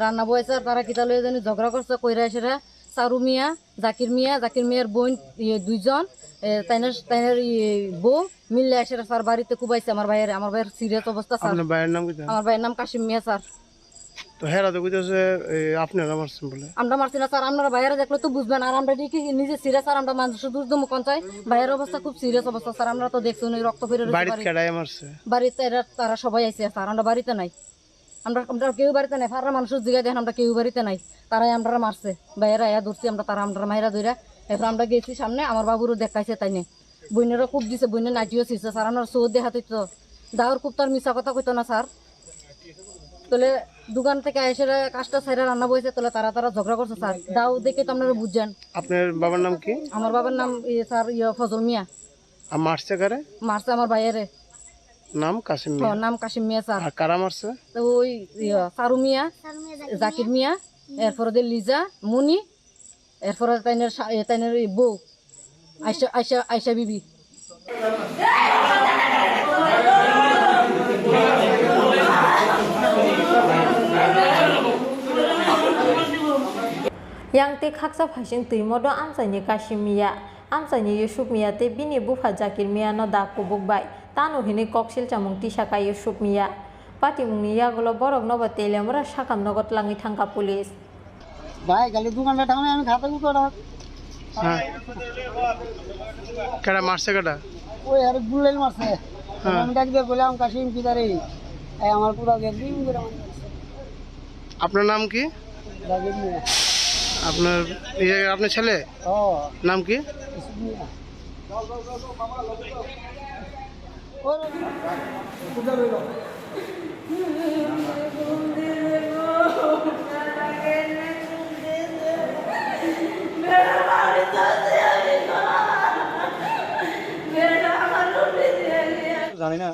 রান্না বয়েছে। আর তারা কিতা লয়ে জানি ঝগড়া করছে, কইরা এসে রা সারু মিয়া জাকির মিয়া, জাকির মিয়ার বোন, ইয়ে, দুইজন, এ, তাইনের, তাইনের, ইয়ে, বউ মিললে এসে স্যার বাড়িতে কুবাইছে আমার ভাইয়ের, আমার ভাইয়ের সিরিয়াস অবস্থা স্যার। আপনার ভাইয়ের নাম কি জানেন? আমার ভাইয়ের নাম কাশিম মিয়া স্যার। তো হেরা তো কইতেছে, এ, আপনারা মারছেন বলে। আমরা মারছি না স্যার, আপনারা ভাইয়েরা দেখলে তো বুঝবেন। আর আমরা কি নিজে সিরিয়াস স্যার, আমরা মানুষের দুষ দমু কোন চাই? ভাইয়ের অবস্থা খুব সিরিয়াস অবস্থা স্যার, আমরা তো দেখছি উনি রক্ত ফেরে রয়েছে বাড়িতে বাড়ি। কেডায় মারছে? বাড়িতে এরা, তারা সবাই আইছে স্যার, আমরা বাড়িতে নাই। আমরা, আমরা কেউ বাড়িতে নাই, ফাররা মানুষের জিগায় দেখেন, আমরা কেউ বাড়িতে নাই। তারাই আমরা মারছে, বাইরে আয়া ধরছি আমরা, তারা আমরা মাইরা ধইরা। এরপর আমরা গেছি সামনে, আমার বাবুরও দেখাইছে তাই নিয়ে। বইনেরও খুব দিছে, বইনের নাইটিও ছিঁড়ছে, স্যার, আমরা সৌ দেখাতে তো। দাওর খুব তার মিছা কথা কইতো না, স্যার। তাহলে দোকান থেকে এসে কাজটা সাইরা রান্না বইছে, তাহলে তারা, তারা ঝগড়া করছে, স্যার। দাও দেখে তো আপনারা বুঝছেন। আপনার বাবার নাম কি? আমার বাবার নাম, ইয়ে, স্যার, ইয়ে, ফজল মিয়া। আর মারছে কারে? মারছে আমার ভাইয়েরে। নাম কাসিম মিয়া। হ্যাঁ, নাম কাসিম মিয়া স্যার। আর কারা মারছে? তো ওই, ইয়া, সারু মিয়া, জাকির মিয়া, এরপরে দে লিজা, মুনি, এরপরে তাইনের সা-, এ, তাইনের এই বউ, আয়শা, আয়শা, আয়শা বিবি। Yang tei khaksa phaising twi modo amchaini Kasim Miya. Amchaini Yusuf Miya tei bini bupha Zakir Miyano da kubuk bai tano hinwi koksil chamung tisa kha Yusuf Miya. Patimungni yagulo boroknobo Teliamura sakam nogo twlangwi thangkha police. ভাই, খালি দোকানটা টাউনে আমি খাতা উঠো না। হ্যাঁ। কেডা মারছে কেডা? ওই আরে গুল্লাইল মারছে। হ্যাঁ। আমি ডাক দিয়ে বললাম, "কাশিম, কিদারে?" এই আমার পুরো গেট দিয়ে করে আমার আপনার নাম কি? জাকির মিয়া। আপনার, ইয়ে, আপনার ছেলে? ও। নাম কি? ইউসুফ মিয়া। জানি না,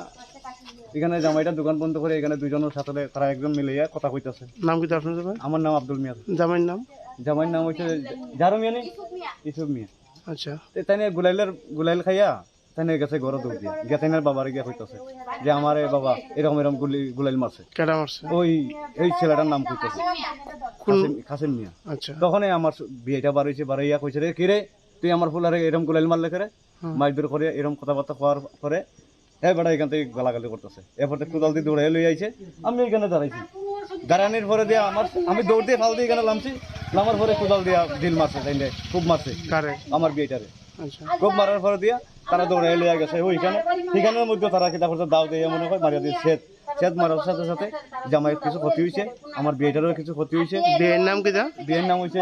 এখানে জামাইটা দোকান বন্ধ করে এখানে দুইজনের সাথে তারা একজন মিলে ইয়া কথা কইতাছে। নাম কি আপনার জামাই? আমার নাম আব্দুল মিয়া। জামাইর নাম? জামাইর নাম হচ্ছে জারু মিয়া নি? ইউসুফ মিয়া। আচ্ছা। তে তাই নিয়ে গুলাইলের, গুলাইল খাইয়া তাই নিয়ে গেছে ঘরে দৌড় দিয়ে। গিয়া তাই নিয়ে বাবারে গিয়া কইতাছে যে, "আমারে বাবা এরকম এরকম গুলি, গুলাইল মারছে।" কেডা মারছে? ওই, ওই ছেলেটার নাম কইতাছে। কোন? কাসিম, কাসিম মিয়া। আচ্ছা। তখনই আমার বিয়েটা বার হইছে, বার হইয়া কইছে, "রে, কি রে? তুই আমার ফুলারে এরকম গুলাইল মারলে কেরে?" হুম। মারধর করে এরকম কথাবার্তা কওয়ার পরে হ্যাঁ, বেটা এখান থেকে গালাগালি করতেছে। এরপর তো কোদাল দিয়ে দৌড়ে লই আইছে, আমি এখানে দাঁড়াইছি। দাঁড়ানোর পরে দিয়ে আমার, আমি দৌড় দিয়ে ফাল দিয়ে এখানে লামছি, লামার পরে কোদাল দিয়ে ঢিল মারছে, তাই না? খুব মারছে। কারে? আমার বিয়েটারে। আচ্ছা। খুব মারার পরে দিয়ে তারা দৌড়ে লইয়া গেছে ওইখানে। এখানের মধ্যে তারা কিতা করছে, দাও দিয়ে মনে হয় মারিয়া দিয়ে শেষ। শেষ মারার সাথে সাথে জামাইয়ের কিছু ক্ষতি হয়েছে, আমার বিয়েটারও কিছু ক্ষতি হয়েছে। বিয়ের নাম কি দা? বিয়ের নাম হচ্ছে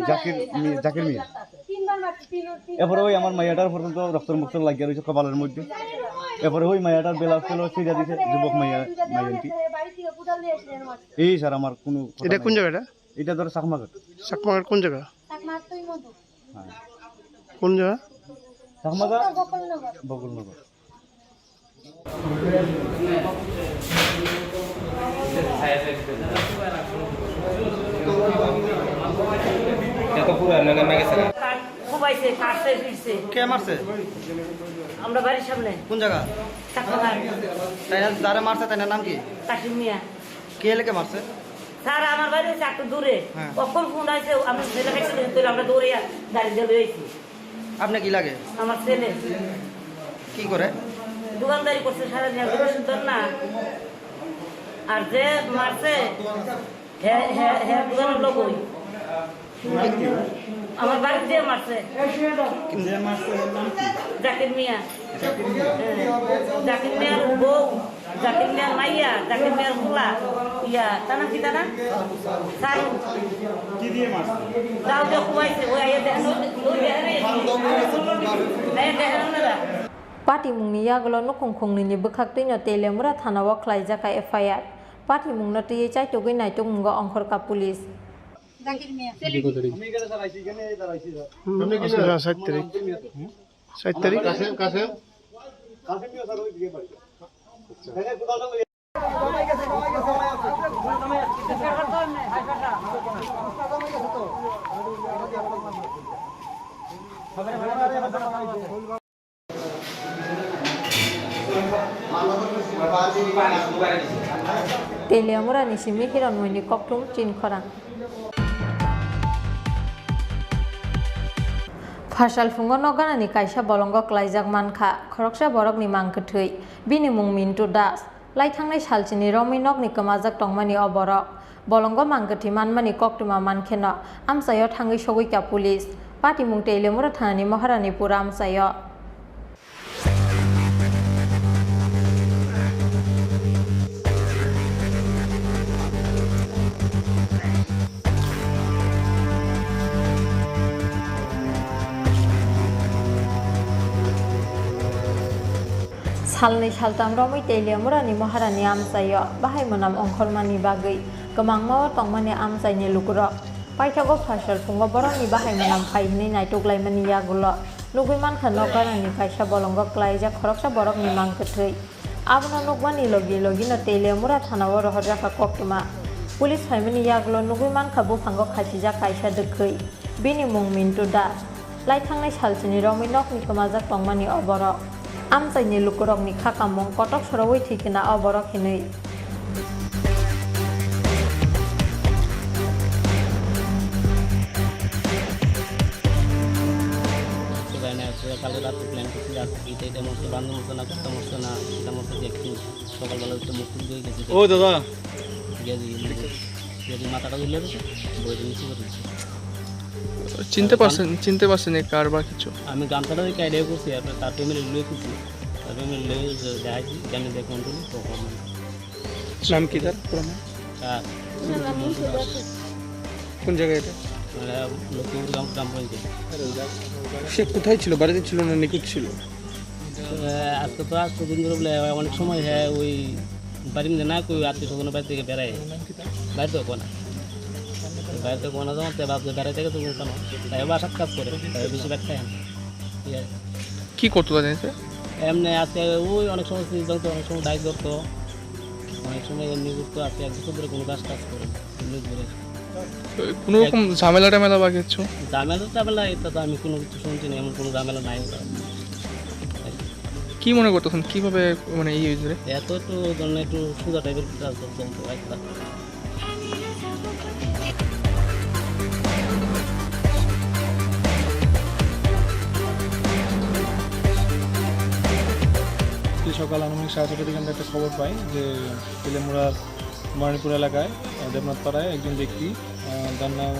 জাকির মি-, জাকির মিয়া। এরপরে ওই আমার মাইয়াটার পর্যন্ত রক্তর মুক্ত লাগিয়া রয়েছে কপালের মধ্যে। এরপরে ওই মাইয়াটার বেলা ছিল সিজা দিছে যুবক মাইয়া, মাইয়াটি। এই স্যার আমার কোনো কথা এটা নাই। কোন জায়গা এটা? এটা ধরো চাকমাঘাট। চাকমাঘাট কোন জায়গা? হ্যাঁ। কোন জায়গা? চাকমাঘাট, বকুলনগর। খুবাইছে, কাটছে, ফিরছে। কে মারছে? আমরা বাড়ির সামনে। কোন জায়গা? চাকমাঘাট। তাই না, যারা মারছে, তাই না নাম কি? কাশিম মিয়া। কে লেগে মারছে? স্যার, আমার বাড়ি হচ্ছে একটু দূরে। হ্যাঁ। কখন ফোন আইছে, আমি ছেলে খাইতে দিতে হইলে আমরা দৌড়ে গাড়ি দিয়ে লই আইছি। আপনি কি লাগে? আমার ছেলে। কি করে? দোকানদারি করছে সারাদিন, একদম সুন্দর না। আর যে মারছে, হে, হে, হে দোকানের লোক ওই। আমার বাড়িতে যে মারছে। যে মারছে, এর নাম কি? জাকির মিয়া। জাকির মিয়া? হ্যাঁ। জাকির মিয়ার বউ, জাকির মিয়ার মাইয়া, জাকির মিয়ার পোলা, ইয়া, তার নাম কি তার নাম? সারু। কি দিয়ে মারছে? দাও দিয়ে খুয়াইছে, ওই আইয়া দেখেন, ওই দেখেন, এই দেখেন, এই দেখেন আপনারা। Patimungni yagulo nukhung khungnwini bwkhaktwino Teliamura thanao khlaijak kha F I R. Patimungno twiwi chaitugwi naitukmungo ongkhorkha police. হুম, আজকে সাত তারিখ। সাত তারিখ? Teliamurani simi Hiranmoyni kokthum chinkhorang. Phasalphungo nokganani kaisa bolongo klaijak mankha, khoroksa borokni mang kwthwi. Bini mung Mintu Das. Lai thangnai salchini romwi nokni kwmajak tongmani o borok. Bolongo mang kwthwi manmani koktwma mankheno amchaio thangwi sogwikha police. Patimung Teliamura thanani Maharani pura amchaio. Salnwi saltam romwi Teliamurani Maharani amchaio bahai mwnam ongkhormani bagwi kwmangma-o tongmani amchaini lukurok. Paithago phasalphungo borokni bahai mwnam phai hwnwi naituklaimani yagulo nugwi mankha nokganani kaisa bolongo klaijak khoroksa borokni mang kwthwi. Abono nukmani logi logino Teliamura thanao rohorjakha koktwma. Police phaimani yagulo nugwi mankha buphango khachijak kaisa dwkhwi. Bini mung Mintu Das. Lai thangnai salchini romwi nokni kwmajak tongmani o borok. Amchaini lukurokni kha kamung kotok sorowi thwikhe na o borok hinwi. Pura kalo rat plan korchi, rat ite ite morse, bando morse na, kutta morse na, kita morse, ekdin sokalbela utte muk thuk dhoi gechi. O dada. Gezi, gezi matha ta dhorle, boi dhorle niche gori diche. চিনতে পারছেন, চিনতে পারছেন এই কার বা কিছু? আমি গামছাটা ওই কাইরে করছি, আপনার তার ফ্যামিলি লুয়ে করছি। তবে আমি লেগে যে যাই, কেন দেখুন তো, তো কম। নাম কি তার পুরো নাম? আর কোন জায়গায় এটা? মানে, লক্ষ্মীপুর গ্রাম, গ্রাম পঞ্চায়েত। সে কোথায় ছিল? বাড়িতে ছিল না নিখোঁজ ছিল? আহ, আজকে তো, আজকে দিন ধরে বলে অনেক সময় হ্যাঁ ওই বাড়ির মধ্যে না, কেউ আত্মীয় স্বজনের বাড়ি থেকে বেড়ায়। বাড়িতে কোনা, বাড়িতে কোনা যখন তে বাপ বেড়াই থেকে তো কোনো তাই বাসার কাজ করে, তাই বেশি ব্যাগ খায় না। ঠিক আছে। কি করতো তাদের? এমনি আজকে ওই অনেক সময় সিজন তো অনেক সময় ডাইভ ধরতো, অনেক সময় এমনি করতো। আজকে এক বছর ধরে কোনো কাজ টাজ করে না, এমনি ঘুরে। কোনো রকম ঝামেলা টামেলা বা কিছু? ঝামেলা টামেলা এটা তো আমি কোনো কিছু শুনছি না, এমন কোনো ঝামেলা নাই ওটা। কি মনে করতেছেন, কিভাবে মানে ইয়ে হয়েছে? এত একটু ধরেন একটু সুজা টাইপের কাজ চলতো একটা। আজকে সকাল আনুমানিক সাড়ে ছটার দিকে আমরা একটা খবর পাই যে তেলিয়ামুড়ার মণিপুর এলাকায়, আহ, দেবনাথ পাড়ায় একজন ব্যক্তি, আহ, যার নাম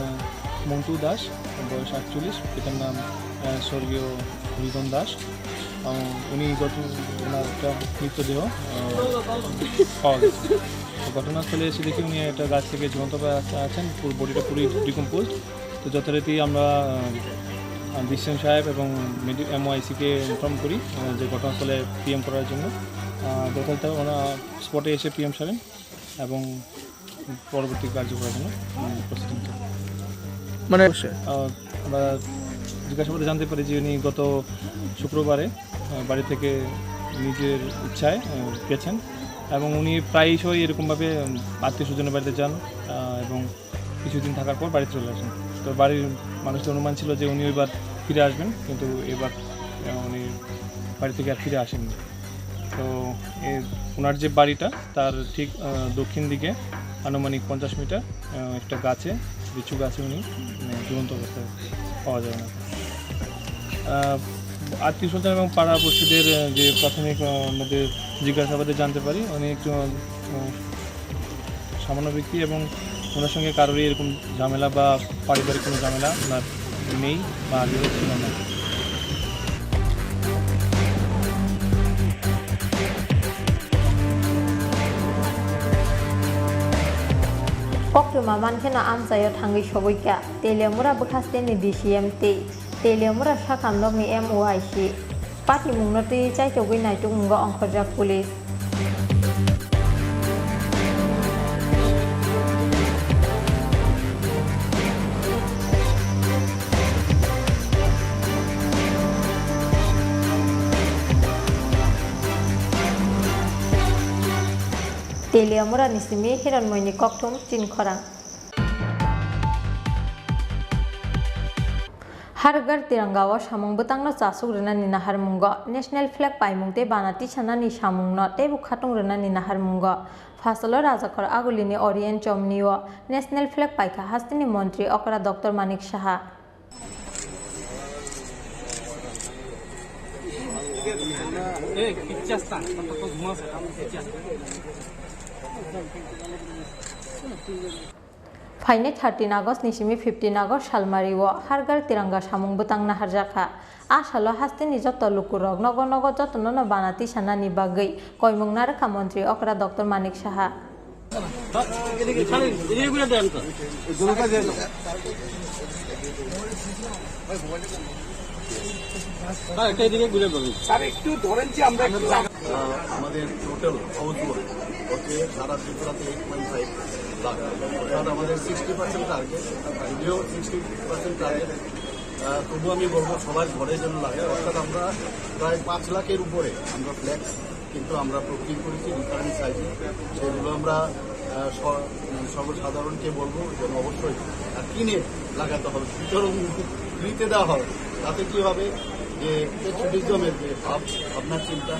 মন্টু দাস, বয়স আটচল্লিশ, পিতার নাম, আহ, স্বর্গীয় রিদন দাস। আহ, উনি গত, ওনার একটা মৃতদেহ, আহ, পাওয়া গেছে। তো ঘটনাস্থলে এসে দেখি উনি একটা গাছ থেকে ঝুলন্ত অবস্থায় আছেন, পুরো বডিটা পুরো ডিকম্পোজ। তো যথারীতি আমরা, আহ, ডিসিএম সাহেব এবং এমওআইসিকে ইনফর্ম করি, আহ, যে ঘটনাস্থলে পিএম করার জন্য। আহ, যথাযথ ওনারা স্পটে এসে পিএম সারেন এবং পরবর্তী কার্যক্রম, উম, প্রস্তুতি নিতে। মানে, আহ, আমরা জিজ্ঞাসাবাদে জানতে পারি যে উনি গত শুক্রবারে, আহ, বাড়ি থেকে নিজের ইচ্ছায়, আহ, গেছেন এবং উনি প্রায়শই এরকমভাবে, উম, আত্মীয় স্বজনের বাড়িতে যান, আহ, এবং কিছুদিন থাকার পর বাড়িতে চলে আসেন। তো বাড়ির মানুষদের অনুমান ছিল যে উনি ওইবার ফিরে আসবেন, কিন্তু এবার, আহ, উনি বাড়ি থেকে আর ফিরে আসেননি। তো এ, ওনার যে বাড়িটা, তার ঠিক, আহ, দক্ষিণ দিকে আনুমানিক পঞ্চাশ মিটার, আহ, একটা গাছে, লিচু গাছে উনি, মানে, ঝুলন্ত অবস্থায় পাওয়া যায় ওনাকে। আহ, আত্মীয় স্বজন এবং পাড়া পড়শিদের, আহ, যে প্রাথমিক, আহ, আমাদের জিজ্ঞাসাবাদে জানতে পারি, উনি একটু, আহ, সামান্য ব্যক্তি এবং ওনার সঙ্গে কারোরই এরকম ঝামেলা বা পারিবারিক কোনো ঝামেলা ওনার নেই বা আগেও ছিল না। Koktwma mankheno amchaio thangwi soboikha Teliamura bwkhasteni D C M tei Teliamura sakhamnokni M O I C. Patimungno twi chaitogwi naituk wngo ongkhorjak police. Teliamurani simi Hiranmoyni kokthum Chinkhorang. Har Ghar Tiranga o samung bwtangno chasuk rwnani naharmungo, National Flag paimung tei bana tisanani samungno teibo khatung rwnani naharmungo, Phasalo Rajakhor Agulini Orient Chomni o National Flag paikha hasteni montri okra Doctor Manik Saha. Phainai thirteen August ni simi fifteen August salmari o Har Ghar Tiranga samung bwtang naharjakha. A salo hasteni joto lukurok nogo nogo jotono no bana tisanani bagwi koimung narwkha montri okra Doctor Manik Saha. Sir, একটু ধরেন যে আমরা একটু আহ, আমাদের total house work হচ্ছে সারা ত্রিপুরাতে eight point five lakh. অর্থাৎ আমাদের সিক্সটি পার্সেন্ট টার্গেট, যদিও সিক্সটি পার্সেন্ট টার্গেট, আহ, তবু আমি বলবো সবার ঘরে যেন লাগে। অর্থাৎ আমরা প্রায় পাঁচ লাখের উপরে আমরা ফ্ল্যাক্স কিন্তু আমরা প্রক্রিয়া করেছি ডিফারেন্ট সাইজে। সেগুলো আমরা, আহ, স-, উম, সর্বসাধারণকে বলবো যেন অবশ্যই, আহ, কিনে লাগাতে হবে, বিতরণ ফ্রিতে দেওয়া হবে। তাতে কি হবে যে প্যাট্রিয়টিজমের যে ভাব, ভাবনা চিন্তা,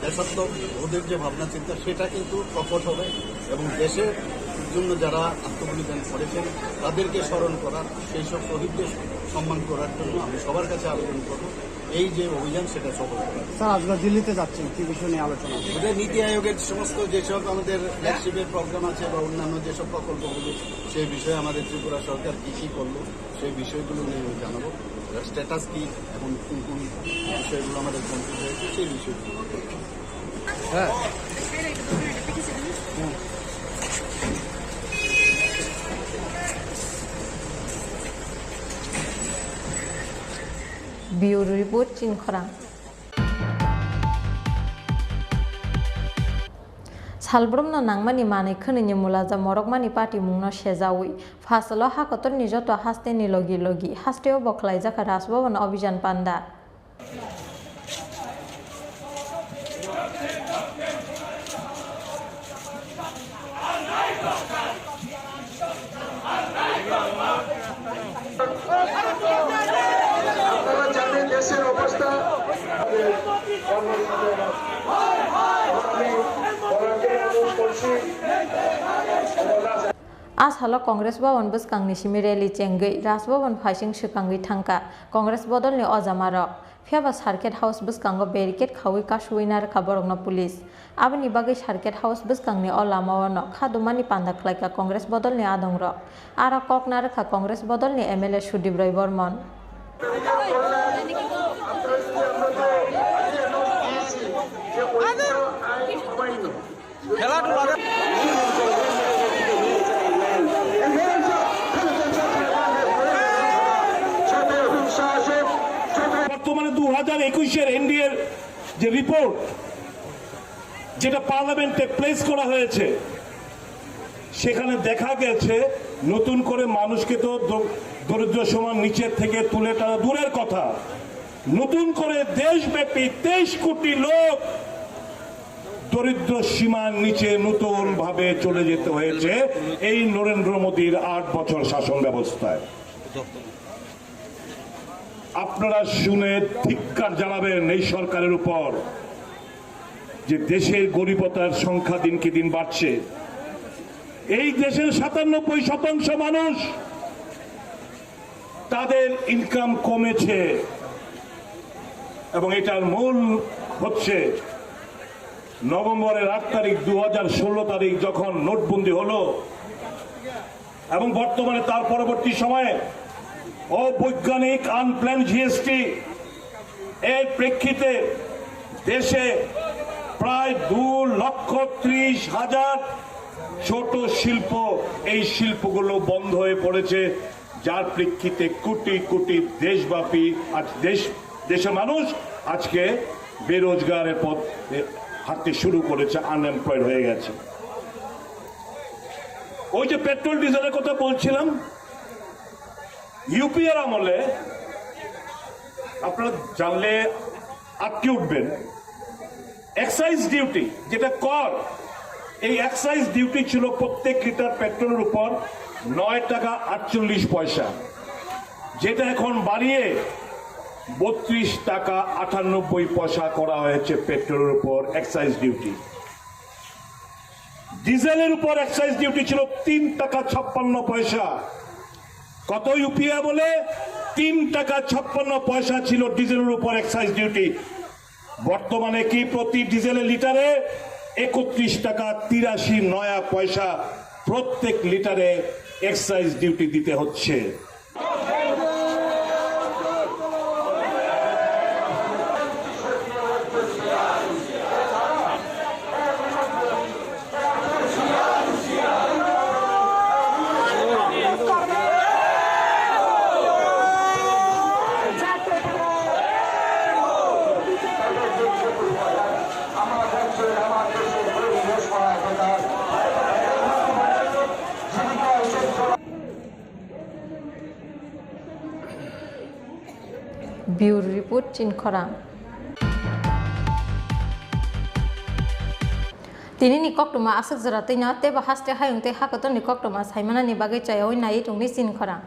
দেশাত্মবোধের যে ভাবনা চিন্তা, সেটা কিন্তু প্রকট হবে এবং দেশের জন্য যারা আত্মবলিদান করেছেন তাদেরকে স্মরণ করার, সেই সব শহীদদের সম্মান করার জন্য আমি সবার কাছে আবেদন করব। এই যে অভিযান, সেটা সফল করা। স্যার, আজ ওরা দিল্লিতে যাচ্ছেন, কি বিষয় নিয়ে আলোচনা হবে? ওটা নীতি আয়োগের সমস্ত যেসব আমাদের ফ্ল্যাগশিপের প্রোগ্রাম আছে বা অন্যান্য যেসব প্রকল্পগুলো, সেই বিষয়ে আমাদের ত্রিপুরা সরকার কী কী করলো, সেই বিষয়গুলো নিয়ে আমি জানাবো। স্ট্যাটাস কী, এখন কোন কোন বিষয়গুলো আমাদের কমপ্লিট হয়েছে, সেই বিষয়গুলো। হ্যাঁ। Bureau Report, Chini Khorang. Salbrumno nangmani manwi khwnwini mulaja morokmani patimungno sejaui, Phasalno ha kotorni joto hasteni logi logi hasteo bo khlaijakha Raj Bhaban Obhijan Panda. আপনারা জানেন দেশের অবস্থা। আমি বড় করে এবং করছি। A salo Congress Bhaban bwskangni simi rally chengwi Raj Bhaban phaising swkangwi thangkha Congress bodolni ojamarok. Phiya ba Circuit House bwskango barricade khaui kasuui narwkha borokno police. Aboni bagwi Circuit House bwskangni o lamao no kha dumani panda khlaikha Congress bodolni adongrok. Aro kok narwkha Congress bodolni M L A Sudip Roy Bormon. খেলাধুলা। বর্তমানে দু হাজার একুশের এনডিএর যে রিপোর্ট, যেটা পার্লামেন্টে প্লেস করা হয়েছে, সেখানে দেখা গেছে নতুন করে মানুষকে তো দ-, দরিদ্র সীমার নিচের থেকে তুলে টানা দূরের কথা, নতুন করে দেশব্যাপী তেইশ কোটি লোক দরিদ্র সীমার নিচে নতুন ভাবে চলে যেতে হয়েছে এই নরেন্দ্র মোদীর আট বছর শাসন ব্যবস্থায়। আপনারা শুনে ধিক্কার জানাবেন এই সরকারের উপর, যে দেশের গরিবতার সংখ্যা দিনকে দিন বাড়ছে। এই দেশের সাতানব্বই শতাংশ মানুষ, তাদের ইনকাম কমেছে এবং এটার মূল হচ্ছে নভেম্বরের আট তারিখ, দু হাজার ষোলো তারিখ যখন নোটবন্দি হলো এবং বর্তমানে তার পরবর্তী সময়ে অবৈজ্ঞানিক আনপ্ল্যান জিএসটি এর প্রেক্ষিতে দেশে প্রায় দু লক্ষ ত্রিশ হাজার ছোট শিল্প, এই শিল্পগুলো বন্ধ হয়ে পড়েছে, যার প্রেক্ষিতে কোটি কোটি দেশব্যাপী আজ দেশ, দেশের মানুষ আজকে বেরোজগারের পথে হাঁটতে শুরু করেছে, আনএমপ্লয়েড হয়ে গেছে। ওই যে পেট্রোল ডিজেলের কথা বলছিলাম, ইউপিএর আমলে আপনারা জানলে আটকে উঠবেন, এক্সাইজ ডিউটি যেটা কর, এই এক্সাইজ ডিউটি ছিল প্রত্যেক লিটার পেট্রোলের উপর নয় টাকা আটচল্লিশ পয়সা, যেটা এখন বাড়িয়ে বত্রিশ টাকা আটানব্বই পয়সা করা হয়েছে পেট্রোলের উপর এক্সাইজ ডিউটি। ডিজেলের উপর এক্সাইজ ডিউটি ছিল তিন টাকা ছাপ্পান্ন পয়সা। কত ইউপিএ বলে? তিন টাকা ছাপ্পান্ন পয়সা ছিল ডিজেলের উপর এক্সাইজ ডিউটি। বর্তমানে কি প্রতি ডিজেলের লিটারে একত্রিশ টাকা তিরাশি নয়া পয়সা প্রত্যেক লিটারে এক্সাইজ ডিউটি দিতে হচ্ছে? Bureau Report, Chini Khorang. Tinini koktwma aswk jora twino teibo haste hayung tei hakotorni koktwma saimanani bagwi chayaui naiwi tongdi Chini Khorang.